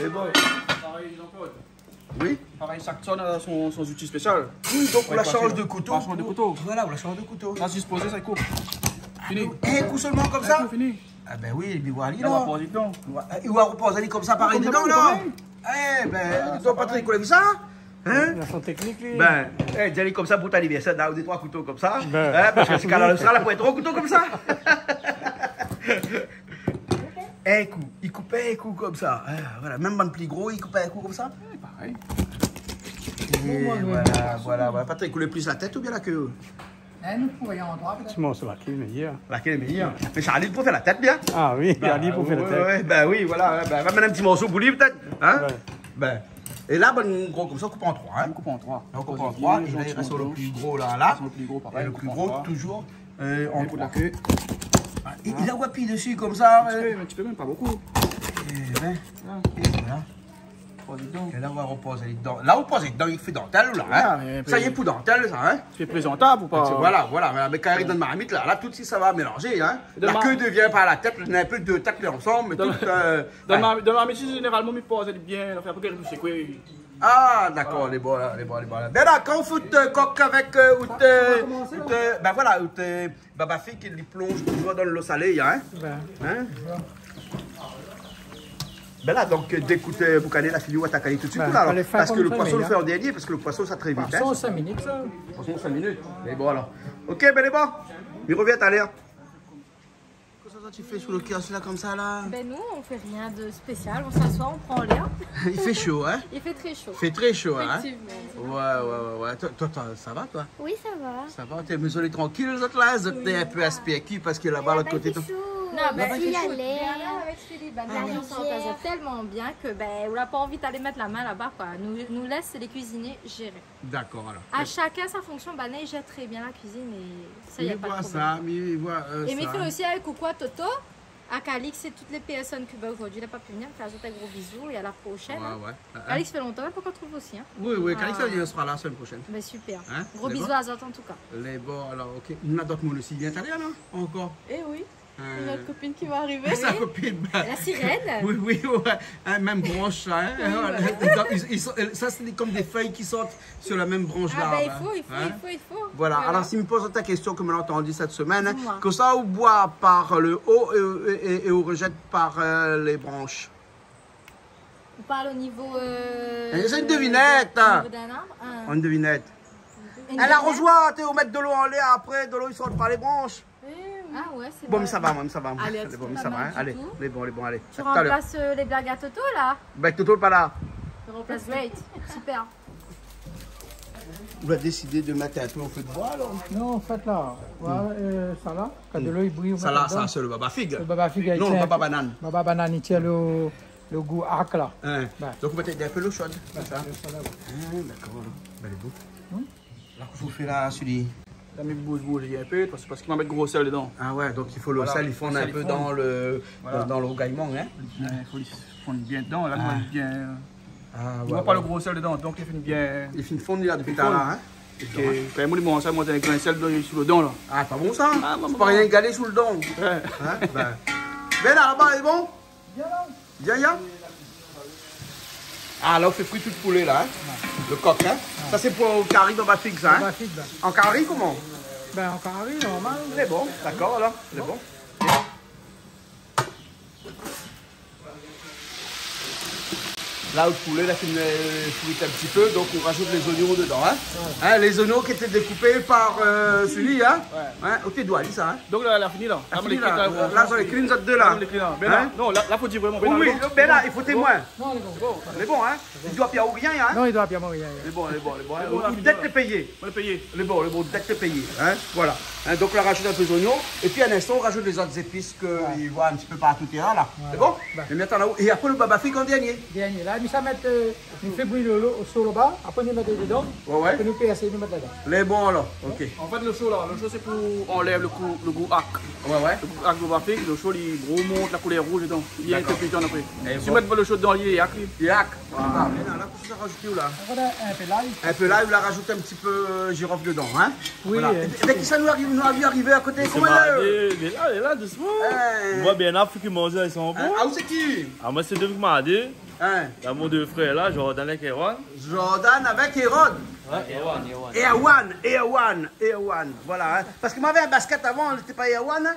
Mé bon. Parèy, Jean-Claude. Oui. Parèy, shak zone na son, son zouti spésial. Oui, donk ou la shanj de kouto. Ou la shanj de kouto. Voilà, ou la shanj de kouto. La, zis pozé, sa i koup. Fini. In kou solman konmsa ? In kou, fini. Ah ben oui, li va alé la. Ou va poz ali dedan. Ou va, ou va poz ali konmsa, parèy, dedan la. Konmsa, parèy. Eh ben, ah, donk sa Patrick, ou la vi sa ? Hein ? Na son téknik, li. Ben, eh, di ali konmsa pou out anivèrsèr, na dé troi kouto konmsa. Ben. Hein, parske sé Kanal Austral la, pou tro kouto konmsa. In kou, li koup in kou konmsa. Ah, voilà, mèm bann pli gro, li koup in kou konmsa. Eh, parèy. É bon, moin, voilà, moin, voilà, voilà. Patrick, ou lé plis la tèt oubien la ké ? Eh, nou pou alé an droi, pétèt. Ti morso la ké lé méyèr. La ké lé méyèr. Mé Charlie pou fé la tèt bien. Ah oui, Charlie pou fé la tèt. Ben oui, ouais, ouais, ben oui, voilà, ouais, ben, va mèt in ti morso pou li pétèt, hein ? Ouais. Ben, é la, ben, nou koup konmsa, koup an troi, hein ? Nou koup an troi. Nou koup an troi, é la i rès le pli gro la, la. Le pli gro, parèy, nou koup an troi. É le pli gro, touzour, euh, an troi. É pou la ké. Ah, é, é la ou apiy dési konmsa, in ti pé, in ti pé, mèm pa bonpé. Eh ben. Ah. É voilà. Poz ali dedan. É la ou va repoz ali dedan. La ou poz ali dedan, li fé dantèl la, hein ? Ah, mé sa i lé pou dantèl sa, hein ? Sé prézantab ou pa ? Voilà, voilà, voilà. Mé kan i ariv dan la marmit la, la tout suit sa va mélanzé, hein ? La ké i vien par la tèt, na in pé dé tèt ansanm, mé tout, euh, dan la marmit, zénéralman, mi poz ali bien, anfin, apré, i rès sé koi ? Ah, dakor, lé bon la, lé bon, lé bon la. Ben la, kan ou fé out, euh, kok avèk, euh, out, euh, ben voilà, out, euh, Baba Fig, li plonz touzour dan dolo salé, hein ? Ben. Hein ? Ben la, donk, euh, dé kou, euh, boukané la fini, ou atak ali tout suit, ben, la, alor. Parske le poison, nou fé an dernié, parske le poison sa tré vit, hein. Poison, sink minit, sa. Poison, sink minit. Mé bon, alor. Ok, ben, lé bon. Mi revien talèr. Kosa ou fé sou le kios la, konmsa la ? Ben, nou, nou fé rien de spésial. On s'assoit, on prend l'air. I fé sho, hein ? I fé tré sho. I fé tré sho, hein ? Effectivement. Ouais, ouais, ouais, ouais. Toi, toi, toi, sa va, toi ? Oui, sa va. Sa va, té, mé zot lé trankil, zot la, zot lé in pé aspèr kui, parske laba, lot koté, i fé sho. Non, ben, si, i fé sho. Avèk Philippe, ben, la rivièr, nou s'antann tèlman bien ke, ben, ou la pa anvi alé mèt la min laba, koi. Nou, nou lès lé kuizinié zéré. Dakor, alor. A shakinn son fonksion, banna i zèr tré bien la kuizine é sa, na pwin de problèm. Mi voi sa, mi voi, euh, sa. É mi fé osi in koukou a Toto, a Calix é tout lé pèrsone ke, ben, zordi la pa pu vnir, mi fé azot in gro bizou é a la proshèn, hein. Ouais, ouais. Calix, sa fé lontan, la pankor trouv osi, hein. Oui, oui, Calix, li sra la la semèn proshèn. Ben, super. Hein ? Gro bizou azot, an tou ka. Lé bon, alor, ok. Na dot moun osi i vien talèr la, ankor ? Eh oui. Euh, une autre copine qui va arriver. Sa kopine, ben. La sirène. Oui, oui, ouais. Hein, mèm bransh, hein. Oui, voilà. Ils, ils sont, sa sé konm dé fèy ki sort sur la mèm bransh la, ben. Ah ben, i fo, i fo, i fo, i fo. Voilà. Voilà. Alor, si mi poz aou in késtion ke moin la antandi sèt semèn, hein. Dis-moi. Kosa ou boi par le haut et, et, et, et ou rejèt par, euh, les branches ? Ou parl o nivo, euh, sé in devinèt, hein. Au niveau d'un arbre, hein. In devinèt. In devinèt. Larozoir, té, ou mèt dolo anlèr, apré, dolo i sort par lé bransh. Eh oui. Ah ouais, c'est vrai. Bon, mé sa va, moin, sa va, moin. Allez, c'est pas mal du tout. Lé bon, lé bon, alé. Tu remplaces, euh, les blagues à Toto, là ? Ben, Toto lé pa la. Je remplace Great. Super. Ou la désidé de mèt in pé o fé d'boi, alor ? Non, an fèt, la, voilà, euh, sa la, kan dolo i bri, ou mèt dedan. Sa la, sa, sé le baba fig. Le baba fig, non, le baba banane. Baba banane, i tir le, le gou ak, la. Hein. Ben. Donk, ou mèt in pé dolo sho, konmsa. Ben, le sho la, ouais. Ah, dakor, alor. Ben, lé bon. Hmm ? La, kosa ou fé la, Sully ? La, mi bouz, bouz in pé, parske, parske ma mèt gro sèl dedan. Ah ouais, donk i fo le sèl i fonn in pé dan le, dan, dan le rougay mang, hein ? Voilà. Ouais, i fo li fonn bien dedan, la, moin, bien. Ah ouais, ouais. Mi mèt pa le gro sèl dedan, donk li fine bien. Li fine fonn, la, dopi talèr, hein ? Ok. Ben, moin, li manz sa, moin, avèk in grin sèl sou le dan, la. Ah, pa bon, sa ? Ah, moin, moin, pa rien galé sou le dan. Ouais. Hein ? Ben. Ben, la, laba, lé bon ? Bien, la. Bien, bien. Ah, la, ou fé fri tout poulé, la, hein ? Ouais. Le kok, hein ? Ouais. Sa, sé pou kari baba fig, sa, hein ? Baba fig, ben. An kari, koman ? Ben, an kari, normal. Lé bon, dakor, alor. Lé bon. La, le poulé la fine, euh, frit in ti pé, donk ou rajout lé zoignon dedan, hein. Ouais. Hein, lé zoignon ki té dékoupé par, euh, Sully, hein. Ouais. Hein, ok, doi, di sa, hein. Donk la, la fini, la. La fini, la. La, sa lé klin, zot dé, la. Hein ? Non, la, la, fo dir vréman, oui, vréman, oui, bon. Ben la, i fo témoin. Non, lé bon. Lé bon, hein. I doi pi aou rien, hein. Non, i doi pi amoin rien. Lé bon, lé bon, lé bon. Lé bon, la, fini, la. Dèt lé péyé. Lé bon, lé bon, dèt lé péyé, hein. Voilà. Hein, donk la, rajout in pé zoignon. Épi, in instan, ou rajout lé zot zépis ke i voi in ti pé partou, la. Ouais. Lé bon ? Ouais. É mi atann la, é apré, le baba fig an dernié. Dernié, la. Sa mèt, euh, nou fé bouyi lo, lo, so laba, apré nou mèt dedan. Ouais, ouais. Apré nou pèrsé, nou mèt ladan. Lé bon alor, OK. An fèt, lo so la, lo so sé pou anlèv lo gou, lo gou ak. Ouais, ouais. Lo gou ak lo bafik, lo so li romont la koulèr rouz dedan. Li lé pépétan apré. Dakor. Si ou mèt pa lo so dedan, li lé ak li. Li lé ak. Voilà. Ah, mé la, la, kosa ou la rajout la ? Voilà, in pé lay. In pé lay, ou la rajout in ti pé, euh, jirof dedan, hein ? Oui, voilà. Euh, é, é kisa nou ariv, nou la vi arivé a koté ? Koman i lé ? Mardé, lé la, lé la, dousman. Hein. Moin, bien, la, fé ki manz, i san bon. Hein, ah, ou sé ki ? Ah, moin sé Dominik Mardé. Hein ? La, mon dé frèr la, Jordan avèk Erwan. Jordan avèk Erwan. Ouais, Erwan, Erwan. Erwan, Erwan, Erwan. Voilà, hein. Parske moin lavé in basket avan, li té pa Erwan, hein.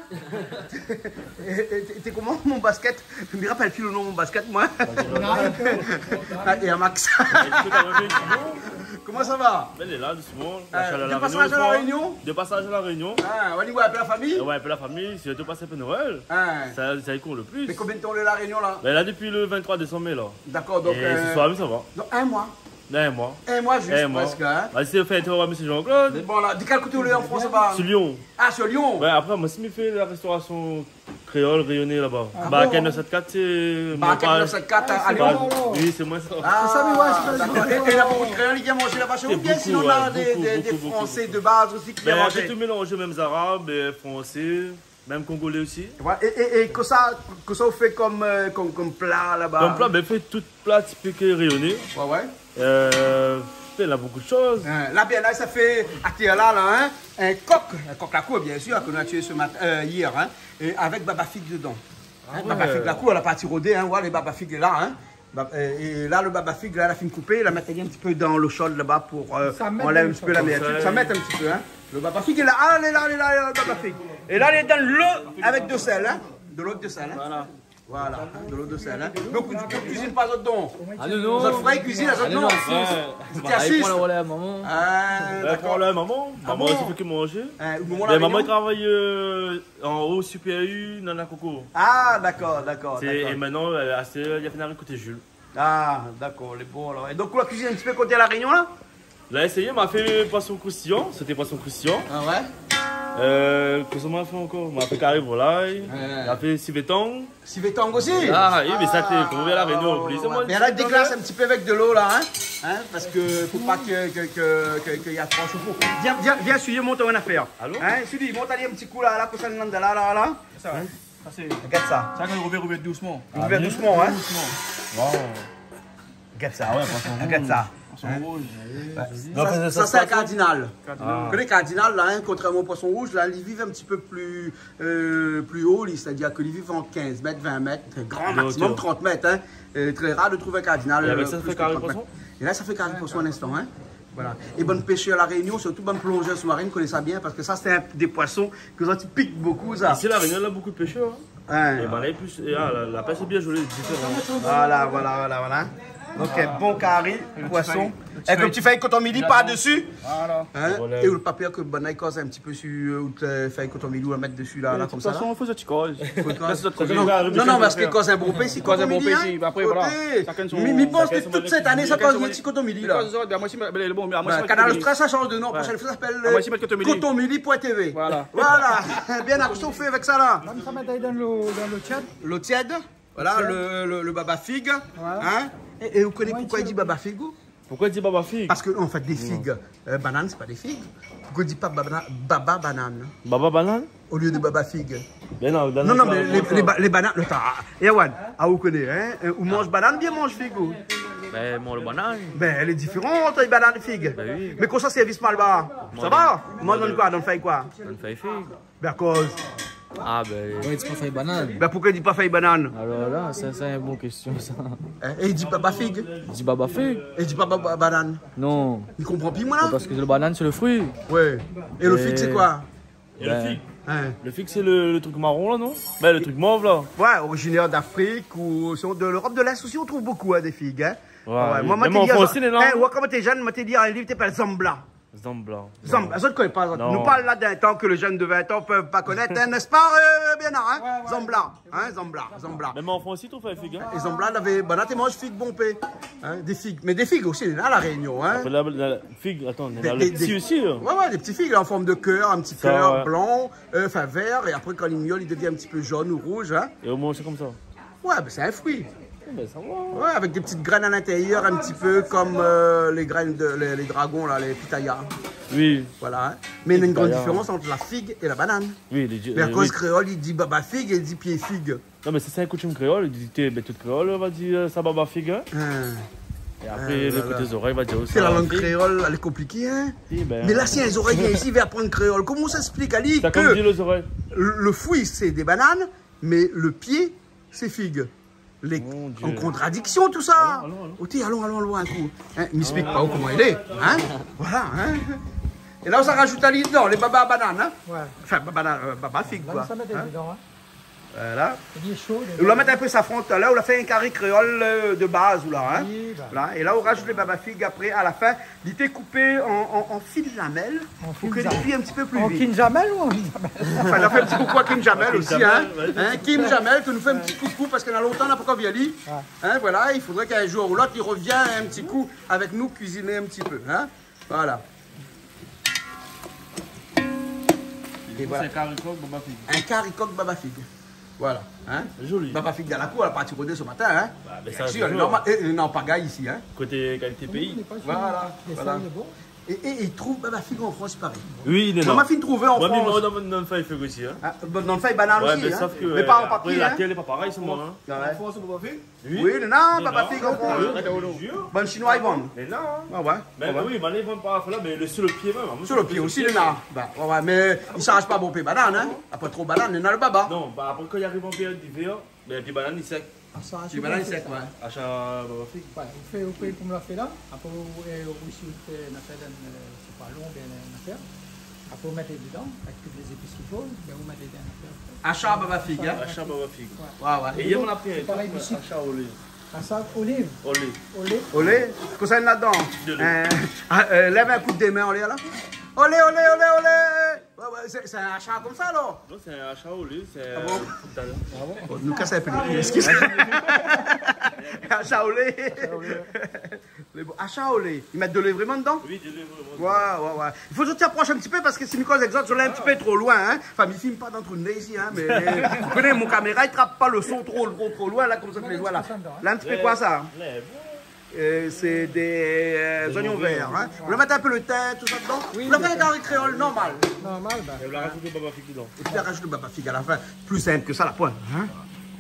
É, é, té koman mon basket ? Mi rapèl pi lo non mon basket, moin. Ah, Air Max. Koman sa va ? Bin, lé la, dousman. Euh, la shalèr de La Rényon, pasaz a La Rényon. De pasaz a La Rényon. Ah, ou la vi in pé la fami ? Ouais, in pé la fami, sirtou pas in pé Noèl. Ah. Sa, sa i kont lo plis. Mé konbien de tan ou lé La Rényon la ? Bin, la, dopi lo vin-troi désanm, la. Dakor, donk, euh, é se soir, sa va. Donk, in moi. In moi. In moi zis, prèsk, hein. Ba, sé fèt, ouais, mésyé Jean-Claude. Mé bon, la, de kèl koté ou lé an Frans, laba ? Sur Lyon. Ah, sur Lyon. Ouais, apré, moin, si mi fé la rèstorasion kréol, rényoné laba. Ah bon ? Barak neuf sept quatre, sé mon paz. Barak neuf sept quatre, à Lyon. Oui, sé moin sa. Ah, dakor. É, é la, bonpé de kréol i vien manzé laba shé ou, oubien sinon, na dé, dé, dé Fransé de baz osi ki vien manzé ? Bin, tout mélanzé, mèm Zarab, euh, Fransé. Mèm Kongolé osi. Ouais, é, é, é kosa, kosa ou fé kom, euh, kom, kom pla laba ? Kom pla, bin, mi fé tout pla tipik rényoné. Ouais, ouais. Euh, mi fé la bonpé de shoz. Hein, la, bien, la, sa fé atèr la, la, hein, in kok, in kok la kour, biensir, ke nou la tié se mat-, euh, yèr, hein, é avèk babafig dedan. Hein, ah ouais. Babafig la kour, la parti rodé, hein, voilà, lé babafig lé la, hein. Ba, é, é la, lo babafig la, la fine koupé, la mèt in ti pé dan lo sho laba pou, euh, anlèv in ti pé lamèrtim. Sa mèt in ti pé, hein. Lo babafig lé la, ah, lé la, lé la, lé la, lo babafig. É la, lé dan dolo avèk de sèl, hein. Dolo de sèl, hein. Voilà. Voilà, hein, dolo de sèl, hein. Donk, ou, ou kuizine pa zot don ? Ah non, non. Zot frèr i kuizine, zot non ? Ah non, non, si. Zot lé asis. Ba, i pran la relèv momon. Ah, dakor. Momon, momon, sé fé ki manzé. Hein, momon la Rényon ? Momon i travay, euh, an o Super U, Nana Coco. Ah, dakor, dakor, dakor. É mintnan, euh, asté, li la fine arékouté Jules. Ah, dakor, lé bon alor. É donk, ou la kuizine in ti pé koté La Rényon la ? La éséyé, ma fé poison kroustiyan, sété poison kroustiyan. Ah ouais ? Euh, kosa ma fé ankor ? Ma fé kari volay, ma fé sivé tang. Sivé tang osi ? Ah, oui, mé sa, té, koman, La Rényon, oubli sa, moin. Mé la, déglas in ti pé avèk dolo la, hein ? Hein ? Parske fo pa ke, ke, ke, ke, ke i a tro shofo. Vien, vien, vien, suiv, mont in afèr. Alon. Hein, suiv, mont, alé, in ti kou la, la, pou sa, la, la, la. Sa va. Hein ? Sa sé... Gard sa. Sa, kan i rouvèr, rouvèr dousman. Rouvèr dousman, hein ? Dousman. Wow. Gard sa. Ah ouais, poison rouz. Gard sa. Poison rouz. Ouais. Sa, sa sé in kardinal. Kardinal. Ou koné kardinal la, hein, kontrèrman o poison rouz la, li viv in ti pé pli, euh, pli o, li, sétadir ke li viv an kinz mèt, vin mèt, gran maksimom trant mèt, hein. Euh, trè rar de trouv in kardinal, euh, plis ke trant mèt. É avèk sa, sa fé kari poison ? É la, sa fé kari poison a linstan, hein. Voilà. É bann péshèr La Rényon, sirtou bann plonzèr sou-marin, i koné sa bien, parske sa, sé in dé poison ke zot i pik bonpé, sa. Isi, La Rényon, na bonpé de péshèr, hein. Hein. É ben la, plis, é, ah, la, la pèsh lé bien zoli, diféran. Voilà, voilà, voilà, voilà. Donk, in bon kari poison. Avèk lo ti fèy koton mili par desi. Voilà. Hein ? Voilà. É ou la pa pèr ke banna i koz in ti pé su, euh, out, euh, fèy koton mili ou la mèt desi la, la, konmsa la ? De tout fason, fo sa ti koz. Fo koz. Non, non, parske i koz in bonpé isi, koton mili, hein. Koz in bonpé isi, apré, voilà. Koté. Shakinn son, mi, mi pans ke tout sèt ané, sa i koz ti koton mili la. Shakinn son manièr. Koz zot, bin, moin osi, bin, bon, mé moin osi, koton mili. Bin, Kanal Austral, sa i shanj de non. Ouais. Proshèn foi, sa i apèl, euh, Koton Mili point T V. Voilà. Voilà. Bien, kosa ou fé avèk sa la ? Mèm sa, mèt dan lo, dan lo tièd. Lo tièd. Voilà, lo, lo, lo baba fig, hein. É, é ou koné poukoué i di baba fig, ou ? Poukoué i di baba fig ? Parske, an fèt, dé fig, euh, banane, sé pa dé fig. Poukoué i di pa baba, baba banane ? Baba banane ? Olié de baba fig. Bin non, non, non, mé lé, lé ba-, lé banane, atann, ah, Erwan, ah, ou koné, hein, euh, ou manz banane oubien manz fig, ou ? Bin, moin, lo banane. Bin, lé diféran ant banane é fig. Bin oui. Mé kosa i sèrv Malbar ? Sa va ? Moin, dan koi ? Dan fèy koi ? Dan fèy fig. Bin, akoz ? Ah, bin. Poukoué i di pa fèy banane ? Bin, poukoué i di pa fèy banane ? Alor la, sa, sa in bon késtion, sa. Hein, é i di pa, pa fig ? I di pa, pa fig. É i di pa, pa, pa banane ? Non. I konpran pi, moin, la ? Mé parske lo banane, sé lo frui. Ouais. É lo fig, sé koi ? É lo fig ? Hein ? Lo fig, sé lo, lo trik maron, la, non ? Bin, lo trik mov, la. Ouais, orizinèr d'Afrik ou sinon de l'Europe de l'Est osi, i trouv bonpé, hein, dé fig, hein. Ouais, ouais. Moin, moin, mèm té an fransé, non ? Hein, ouais, kan moin té jenn, moin té li in liv té apèl Zambla. Zambla. Zambla, zot i koné pa, zot. Non. Nou parl la d'in tan ke lé jenn de vin an i pé pa konèt, hein, n'est-ce pas, euh, Bernard, hein ? Ouais, ouais. Zambla, hein, Zambla, Zambla. Mèm an fransé, i trouv fig, hein ? É Zambla, navé, banna té manz fig bonpé. Hein, dé fig. Mé dé fig osi, na La Rényon, hein. Apré, la, la fig, atann, na lo pti osi, hein. Ouais, ouais, dé pti fig, an form de kèr, in ti kèr blan, euh, anfin, vèr, é apré, kan li miol, li devien in ti pé jone ou rouz, hein. É ou manz sa konmsa ? Ouais, bin, sé in frui. Ben, sa va. Ouais, avec des petites graines à l'intérieur, un petit peu comme, euh, les graines de, les, les dragons, là, les pitaya. Oui. Voilà, hein. Mais il y a une grande différence entre la figue et la banane. Oui, les di-, euh, oui. Mais à cause créole, il dit baba figue et il dit pied figue. Non, mé sé sa, in koutim kréol, i di, té, ben, tout kréol va dir, euh, sa baba fig, hein. Hein. É apré, le koté zorèy va dir osi. Ah la la. Sé la lang kréol, lé konpliké, hein. Mé la, si in zorèy i vien isi, i vé aprann kréol, koman i sa ésplik ali ke le, le fruit, c'est des bananes, mais le pied, c'est figue ? Lé an kontradiksion, tout sa. Mon Dieu. Alon, alon, alon. Oté, alon, alon, alon, in kou. Hein, mi ésplik pa ou koman i lé, hein. Voilà, hein. É la, ou sa rajout ali dedan, lé baba banane, hein. Ouais. Enfin, baba, euh, baba fig, koi. Hein. Voilà. Li lé sho, li lé bon. Ou la mèt in pé safran talèr, ou la fé in kari kréol, euh, de baz, ou la, hein. Oui, ben. Voilà. É la, ou rajout lé baba fig apré, a la fin. Li té koupé an, an, an fine lamèl pou ke li kui in ti pé pli vit. An fine lamèl. An fine lamèl ou an fine lamèl ? Enfin, nou fé in ti koukou a Kim Jamel osi, hein. Kim Jamel, ouais. Hein, Kim Jamel, ke nou fé in ti koukou parske na lontan nou la pankor vi ali. Ouais. Hein, voilà, il faudrait qu'un jour ou l'autre, il revienne un petit coup avec nous cuisiner un petit peu, hein. Voilà. Et voilà. Sé in kari kok baba fig. In kari kok baba fig. Voilà, hein. Joli. Baba fig dan la kour, la parti rodé se matin, hein. Bah, mé sa, bien sûr, sé normal. É, é non, pa gay isi, hein. Koté kalité péi. Voilà, voilà. É, é, é i trouv baba fig an Frans, paré. Oui, néna. Moin, ma fine trouvé an Frans. Moin, mi manz dan, dan fèy fig osi, hein. Ah, bon, dan fèy banane osi, hein. Ouais, mé sof ke, euh, apré, la tèr lé pa parèy, sé moin, hein. Ouais. An Frans, baba fig ? Oui, néna, baba fig an Frans. Bann Shinoi i vann. Néna, hein. Ah ouais. Mé oui, mé i vann pa la, mé le, sur le pied mèm, hein. Sur le pied osi, néna. Ben, ouais, ouais, mé i sharz pa bonpé banane, hein. Apré tro banane, néna le baba. Non, ben, apré, kan i ariv an périod d'ivèr, ben, pi banane i sèk. Ah, sa, pi banane i sèk, ouais. Asha baba fig. Ouais, ou fé, ou fé konm la fé la. Apré, ou, euh, ou osi, ou fé in afèr dan, euh, sé pa long, bien, in afèr. Apré, ou mèt dedan, avèk tout lé zépis k'i fo, ben, ou mèt dedan in afèr. Asha baba fig, hein ? Asha baba fig. Ouais. Ouais, ouais. É yèr, nou la pri in truk, asha oliv. Asha oliv. Oliv. Oliv. Kosa néna dedan ? De lo. Euh, ah, euh, lèv in kou de min anlèr la. Olé, olé, olé, olé. Ouais, ouais, sé, sé in asha konmsa, alor ? Non, sé in asha oliv, sé... Ah bon ? Ah bon ? Bon, nou kas in pé lé kui, eskiz. Asha oliv. Asha oliv. Mé bon, asha oliv, i mèt de lo vréman dedan ? Oui, de lo vréman dedan. Ouais, ouais, ouais. I fo zot i aprosh in ti pé parske si mi koz èk zot, zot lé in ti pé tro loin, hein. Enfin, mi film pa dan trou d'né isi, hein, mé, euh, ou koné, mon kaméra i trap pa le son tro, tro, tro loin, la, konmsa, lé zoi, la. La, in ti pé koi, sa ? Ouais, bon. Euh, sé dé, euh, zonion vèr, hein. Ou la mèt in pé le tin, tout sa dedan. Oui, le tin. Ou la fé in kari kréol normal. Normal, ben. É ou la rajout baba fig dedan. É pi, ou rajout le baba fig a la fin. Pli sinp ke sa, la poin, hein.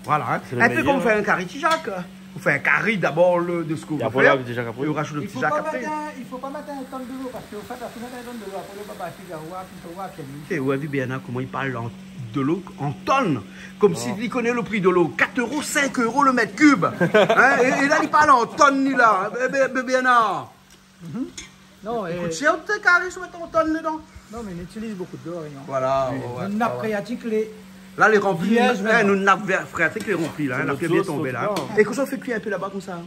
Voilà, hein. Sé le méyèr. In pé konm ou fé in kari tizak. Ou fé in kari dabor le, de sak ou vé fé. É apré, la, tizak apré. É ou rajout le tizak apré. I fo pa mèt in, i fo pa mèt in tonn de lo, parske an fèt, la, fo mèt in tonn de lo, apré le baba fig, ou va, ou va, ou va, ou va. Té, ou la vi Bernard koman i parl an de lo, an tonn. Konmsi li koné le pri de lo. Kat éro, sink éro le mèt kib. Hein, é, é la, li parl an tonn, li, la. Eh ben, ben, Bernard. Non, i kout shèr, out kari, si ou mèt an tonn dedan. Non, mé i itiliz bonpé de lo, non. Voilà, ouais, ouais. Nout nap fréatik lé... La, lé ranpli, hein, nout nap fréatik lé ranpli, la, hein, la pi bien tonbé, la. Sé nout sos, an tou ka. É kosa ou fé kui in pé laba, konmsa, hein ?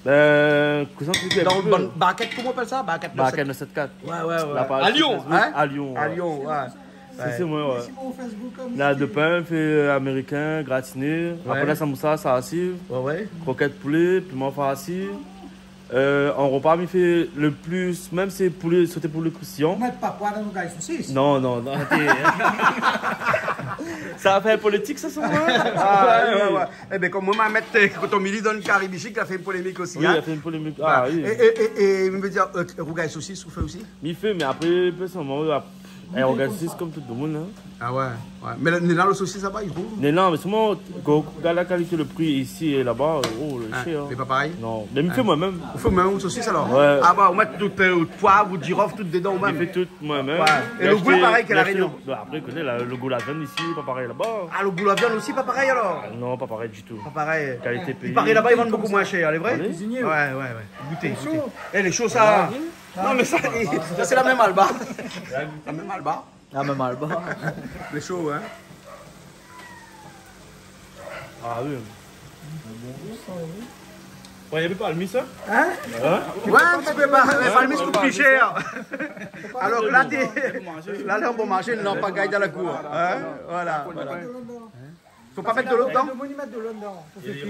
Ben, kosa ou fé kui in pé ? Dan bann barkèt, koman i apèl sa ? Barkèt nèf sèt kat. Ouais, ouais, ouais. La paz Facebook, hein ? A Lyon, a Lyon, ouais. Sé, sé moin, ouais. Mé si mon Facebook, hein, la, de pin, fé, euh, amérikin, gratiné. Ouais. Apré, la, samoussa, sarsiv. Ouais, ouais. Krokèt poulé, piman farsi. Euh, an ropa, mi fé le plis, mèm sé poulé, soté poulé kroustiyan. Ou mèt pa poi dan out rougay sosis ? Non, non, non, té. Sa va fé politik, sa, si moin ? Ah, ouais, ouais, ouais. Eh ben, konm moin, ma mèt, euh, koton mili dan le kari bishik, la fé in polémik osi, hein. Oui, la fé in polémik. Ah, oui. É, é, é, é, mi vé dir, euh, rougay sosis, ou fé osi ? Mi fé, mé apré, pèrsonèlman, ap-, é, rougay sosis konm tout demoun, hein. Ah ouais, ouais. Mé la, néna le sosis laba, i trouv ? Néna, mé solman, kan ou gard la kalité, le pri isi é laba, oh, lé shèr, hein. Lé pa parèy ? Non, mé mi fé moin mèm. Ou fé ou mèm out sosis, alor ? Ouais. Ah bah, ou mèt tout, euh, out poiv, out zirof, tout dedan ou mèm ? Mi fé tout moin mèm. Ouais. É le gou lé parèy ke La Rényon ? Mé ashté, mé ashté, non, apré, ou koné, la, le gou la viann isi, pa parèy laba. Ah, le gou la viann osi, pa parèy, alor ? Ah, non, pa parèy ditou. Pa parèy. Kalité péi. I paré laba, i vann bonpé moin shèr, lé vré ? Allez. Cuisinier. Ouais, ouais, ouais. Gout, gout. Lé sho. Eh, lé sho, sa. Ah, oui. Non, mé sa, sa, sé la mèm alba. La mèm alba. La mèm alba. Lé sho, hein. Ah oui. Ouais, navé pa le mis, hein ? Hein ? Hein ? Ouais, in ti pé pa, mé pa le mis i kout pli shèr. Alor ke la, té, la, lé an bon marshé, non, pa gay dan la kour. Hein ? Voilà, voilà. Fo pa mèt dolo dedan ? Lo moun i mèt dolo dedan. Pou fé kui.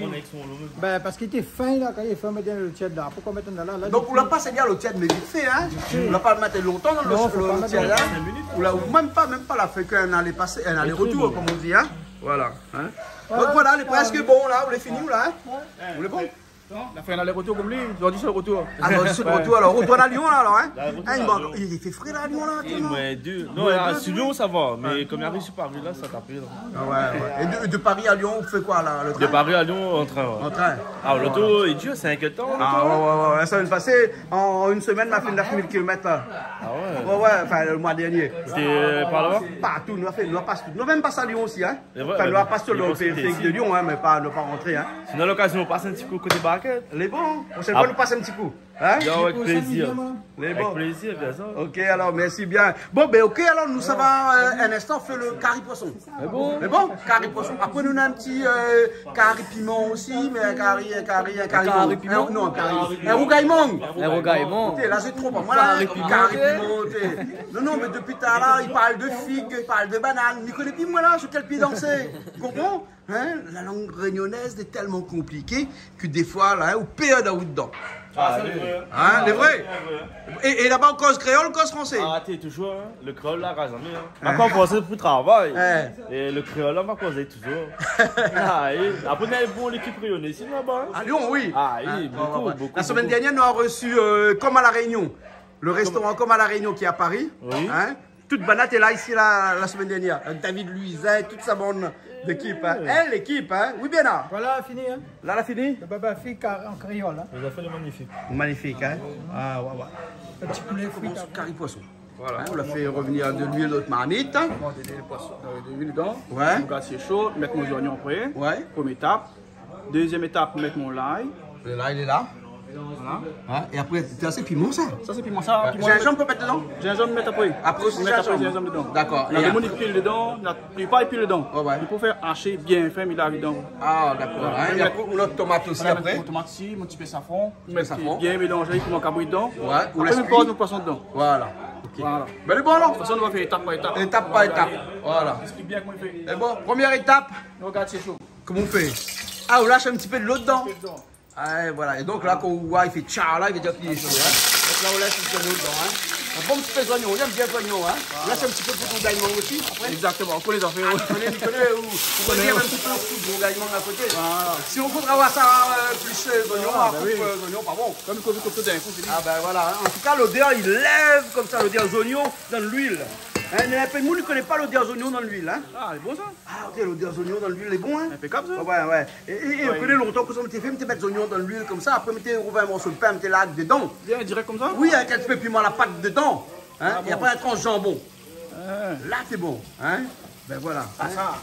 Bin, parské li té fin, la, kan li lé fin, mèt dann lo tièd, la. Poukoi mèt dann la, la, donk, ou la pas ali a lo tièd, mé vit fé, in ? Vit fé. Ou la pa mèt lontan dann lo, lo tièd, in ? Non, fo pa mèt lontan. Ou la, ou mèm pa, mèm pa la fé k'in alé pasé, in alé-retour, konm i di, in ? Voilà, in ? Donk voilà, lé prèsk bon, la, ou lé fini, ou la, in ? Ou lé bon ? La fé in alé-retour konm li, zordi sé lo rotour. A, zordi sé lo rotour, alor. Rotour a Lyon, la, alor, in ? La, rotour a Lyon. Li fé fré, la, a Lyon, la, aktièlman. Moin dé. Non, la, si Lyon, sa va, mé konm li ariv si Paris, la, sa tapé, la. A oué, oué. É de, de Paris a Lyon, ou fé koi, la, lo trin ? De Paris a Lyon, an trin, oué. An trin ? A, loto, li dir sink èr d'tan, loto. A oué, oué, oué. La semèn pasé, an, an in semèn, nou la fé nèf mil kilomèt, la. A oué ? Oué, oué, anfin, lo moi dernié. Té, eu, par laba ? Partou, nou la fé, nou la pas tout. Nou la mèm pas a Lyon osi, in. Sé vré, mé bon, sé vré. Anfin, nou la pas sir lo périférik de Lyon, in, mé pa, nou la pa rantré, in. Si nou na lokazion, pas in ti kou koté Barkèt. Lé bon. Proshèn foi, nou pas in ti kou. In ? Avèk plézir. Lé bon. Avèk plézir, biensir. Ok, alor, mèrsi bien. Bon, bin, ok, alor, nou sava, eu, in instan, fé lo kari poison. Lé bon. Lé bon, kari poison. Apré, nou na in ti, eu, kari piman osi, mé in kari, in kari, in kari piman. In kari mang. In, non, in kari. In rougay mang. In rougay mang. Oté, la, sé tro pou moin, la. Kari piman, oté. Non, non, mé dopi talèr, li parl de fig, li parl de banane. Mi koné pi, moin, la, sir kèl pié dansé. Ou konpran ? In ? La lang rényonèz lé tèlman konpliké ke défoi, la, in, ou pèrd aou dedan. A, sa, lé vré. In, lé vré. É, é laba, ou koz kréol, ou koz fransé ? A, té, touzour, in. Lo kréol, la, i raz zamé, in. In ? Moin, kan mi koz fransé pou travay, é lo kréol, la, mi koz touzour. A, é apré, nou na in bon lékip rényoné isi, laba, in. A Lyon, oui. A, oui, bokou, bokou. La semèn dernièr, nou la resi, eu, Comme à la Réunion. Lo réstoran Comme à la Réunion ki lé a Paris. Oui. In ? Tout banna té la isi la, la semèn dernièr. Avèk David Louisin, tout sa bann lékip, in. Oué. In, lékip, in. Oui, bien la. Voilà, fini, in. La, la fini ? Lo baba fik an kréol, in. Zot la fé lo magnifik. Magnifik, in. A, oué, oué. In ti poulé fri. Komansé kari poison. Voilà. In, ou la fé revnir de luil dann out marmit, in. Bon, de luil poison, eu, de luil dedan. Oué. Ou gard si lé sho, mèt mon zonion apré. Oué. Promié étap. Dézièm étap, mèt mon lay. Lo lay, lé la. Voilà. In, é apré, sa, sé piman, sa ? Sa, sé piman, sa, piman. Zinzanm, ou pé mèt dedan ? Zinzanm, mèt apré. Apré, sé zinzanm. Mèt apré zinzanm dedan. Dakor. Na domoun i pil dedan, na, li pil pa, i pil dedan. Oué, oué. Li pé fé ashé bien fin, mi la dedan. A, dakor. Voilà. In, é apré, ou mèt tomat osi apré. Voilà, mèt tomat osi, mon ti pé safran. Ti pé safran. Bien mélanzé, koman kabri dedan. Oué, ou lès kui. Apré, nou poz nout poison dedan. Voilà. Ok. Voilà. Bin, lé bon, alor. De tout fason, nou va fé étap par étap. Étap par étap. Voilà. Voilà. Esplik bien koman i fé. Lé bon, promié étap. Nou gard si lé sho. Koman ou fé ? A, ou lash in ti pé dolo dedan. In ti pé dolo dedan. A, voilà. É donk la, kan ou oi i fé tcha la, i vé dir li lé sho, in. Donk la, ou lès in ti pé dolo dedan, in. In bon ti pé zonion, ou yèm bien zonion, in. Voilà. Ou lès in ti pé pou rougay mang osi, apré. Égzaktoman, ou koné lé zafèr. A, ou koné, ou koné, ou, ou koné in ti pé pou rougay mang a koté. Voilà. Si ou voudra voir sa, eu, plis, eu, zonion, a, bin oui, koup, eu, zonion, pa bon. Konm i koup, i koup tout d'in kou, sé li. A, bin voilà, in. An tou ka, lodèr, li lèv konmsa, lodèr zonion dann luil. In, néna in pé d'moun i koné pa lodèr zonion dann luil, in. A, lé bon, sa. A, oté, lodèr zonion dann luil, lé bon, in ? Inpékab, sa. Oué, oué. É, é, é ou koné lontan, kan mi té fé, mi té mèt zonion dann luil konmsa, apré, mi té rouv in morso d'pin, mi té larg dedan. Bien, dirèk konmsa ? Oui, avèk in ti pé piman lapat dedan, in, é apré, in transh zanbon. A bon ? A. La, sé bon, in ? Bin voilà. A, sa,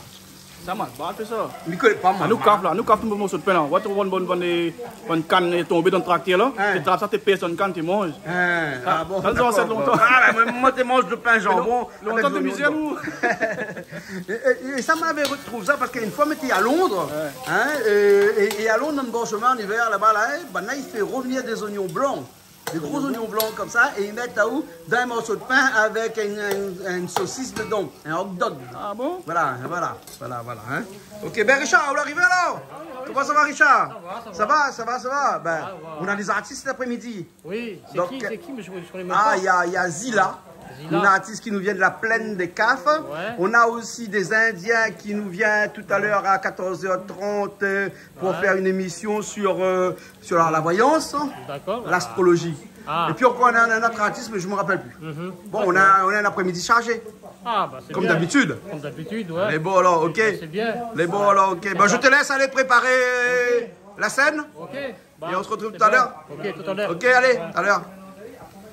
sa, mal, ba, fé sa. Mi koné pa, moin. A, nou kaf, la, nou kaf tout bann morso d'pin, la. Ou va trouv bann, bann, bann, é, bann kann, é, tonbé dann traktèr, la. In. Té trap sa, té pèrs dann kann, té manz. In. A, a bon, dakor. Sa, nou, zansèt lontan. A, bin, moin, moin, té manz dopin zanbon. Lontan té mizèr, nou. É, é, é sa, moin lavé rotrouv sa, parské in foi, mi té a Londres, in, é, é, é a Londres, dann bor shomin, an ivèr, laba, la, in, banna i fé revnir dé zonion blan, dé gro zonion blan konmsa, é i mèt aou dann in morso d'pin avèk in, in, in sosis dedan, in hot dog. A bon ? Voilà, voilà, voilà, voilà, in. Ok, bin, Richard, ou la arivé, alor ? Koman sa va, Richard ? Sa va, sa va. Sa va, sa va, sa va. Bin, nou na dé zartis sèt aprémidi. Oui, sé ki, sé ki, mi koné mèm pa. Donk, eu, a, néna, néna Zila. Zila. In artis ki vien de la Plaine des Cafres. Oué. Néna osi dé Indien ki vien talèr a katorz èr trant, eu, pou fé in émision sir, eu, sir la, la voyance, in, l'astrologie. Dakor. A. Épi ankor, néna in, in ot artis, mé mi rapèl pi. Bon, néna, néna in aprémidi sharzé. A, ba, sé bien. Konm dabitid. Konm dabitid, oué. Lé bon, alor, ok. Ba, sé bien. Lé bon, alor, ok. Ba, mi lès alé préparé la sèn. Ok. É nou artrouv talèr. Ok, talèr. Ok, alé, talèr.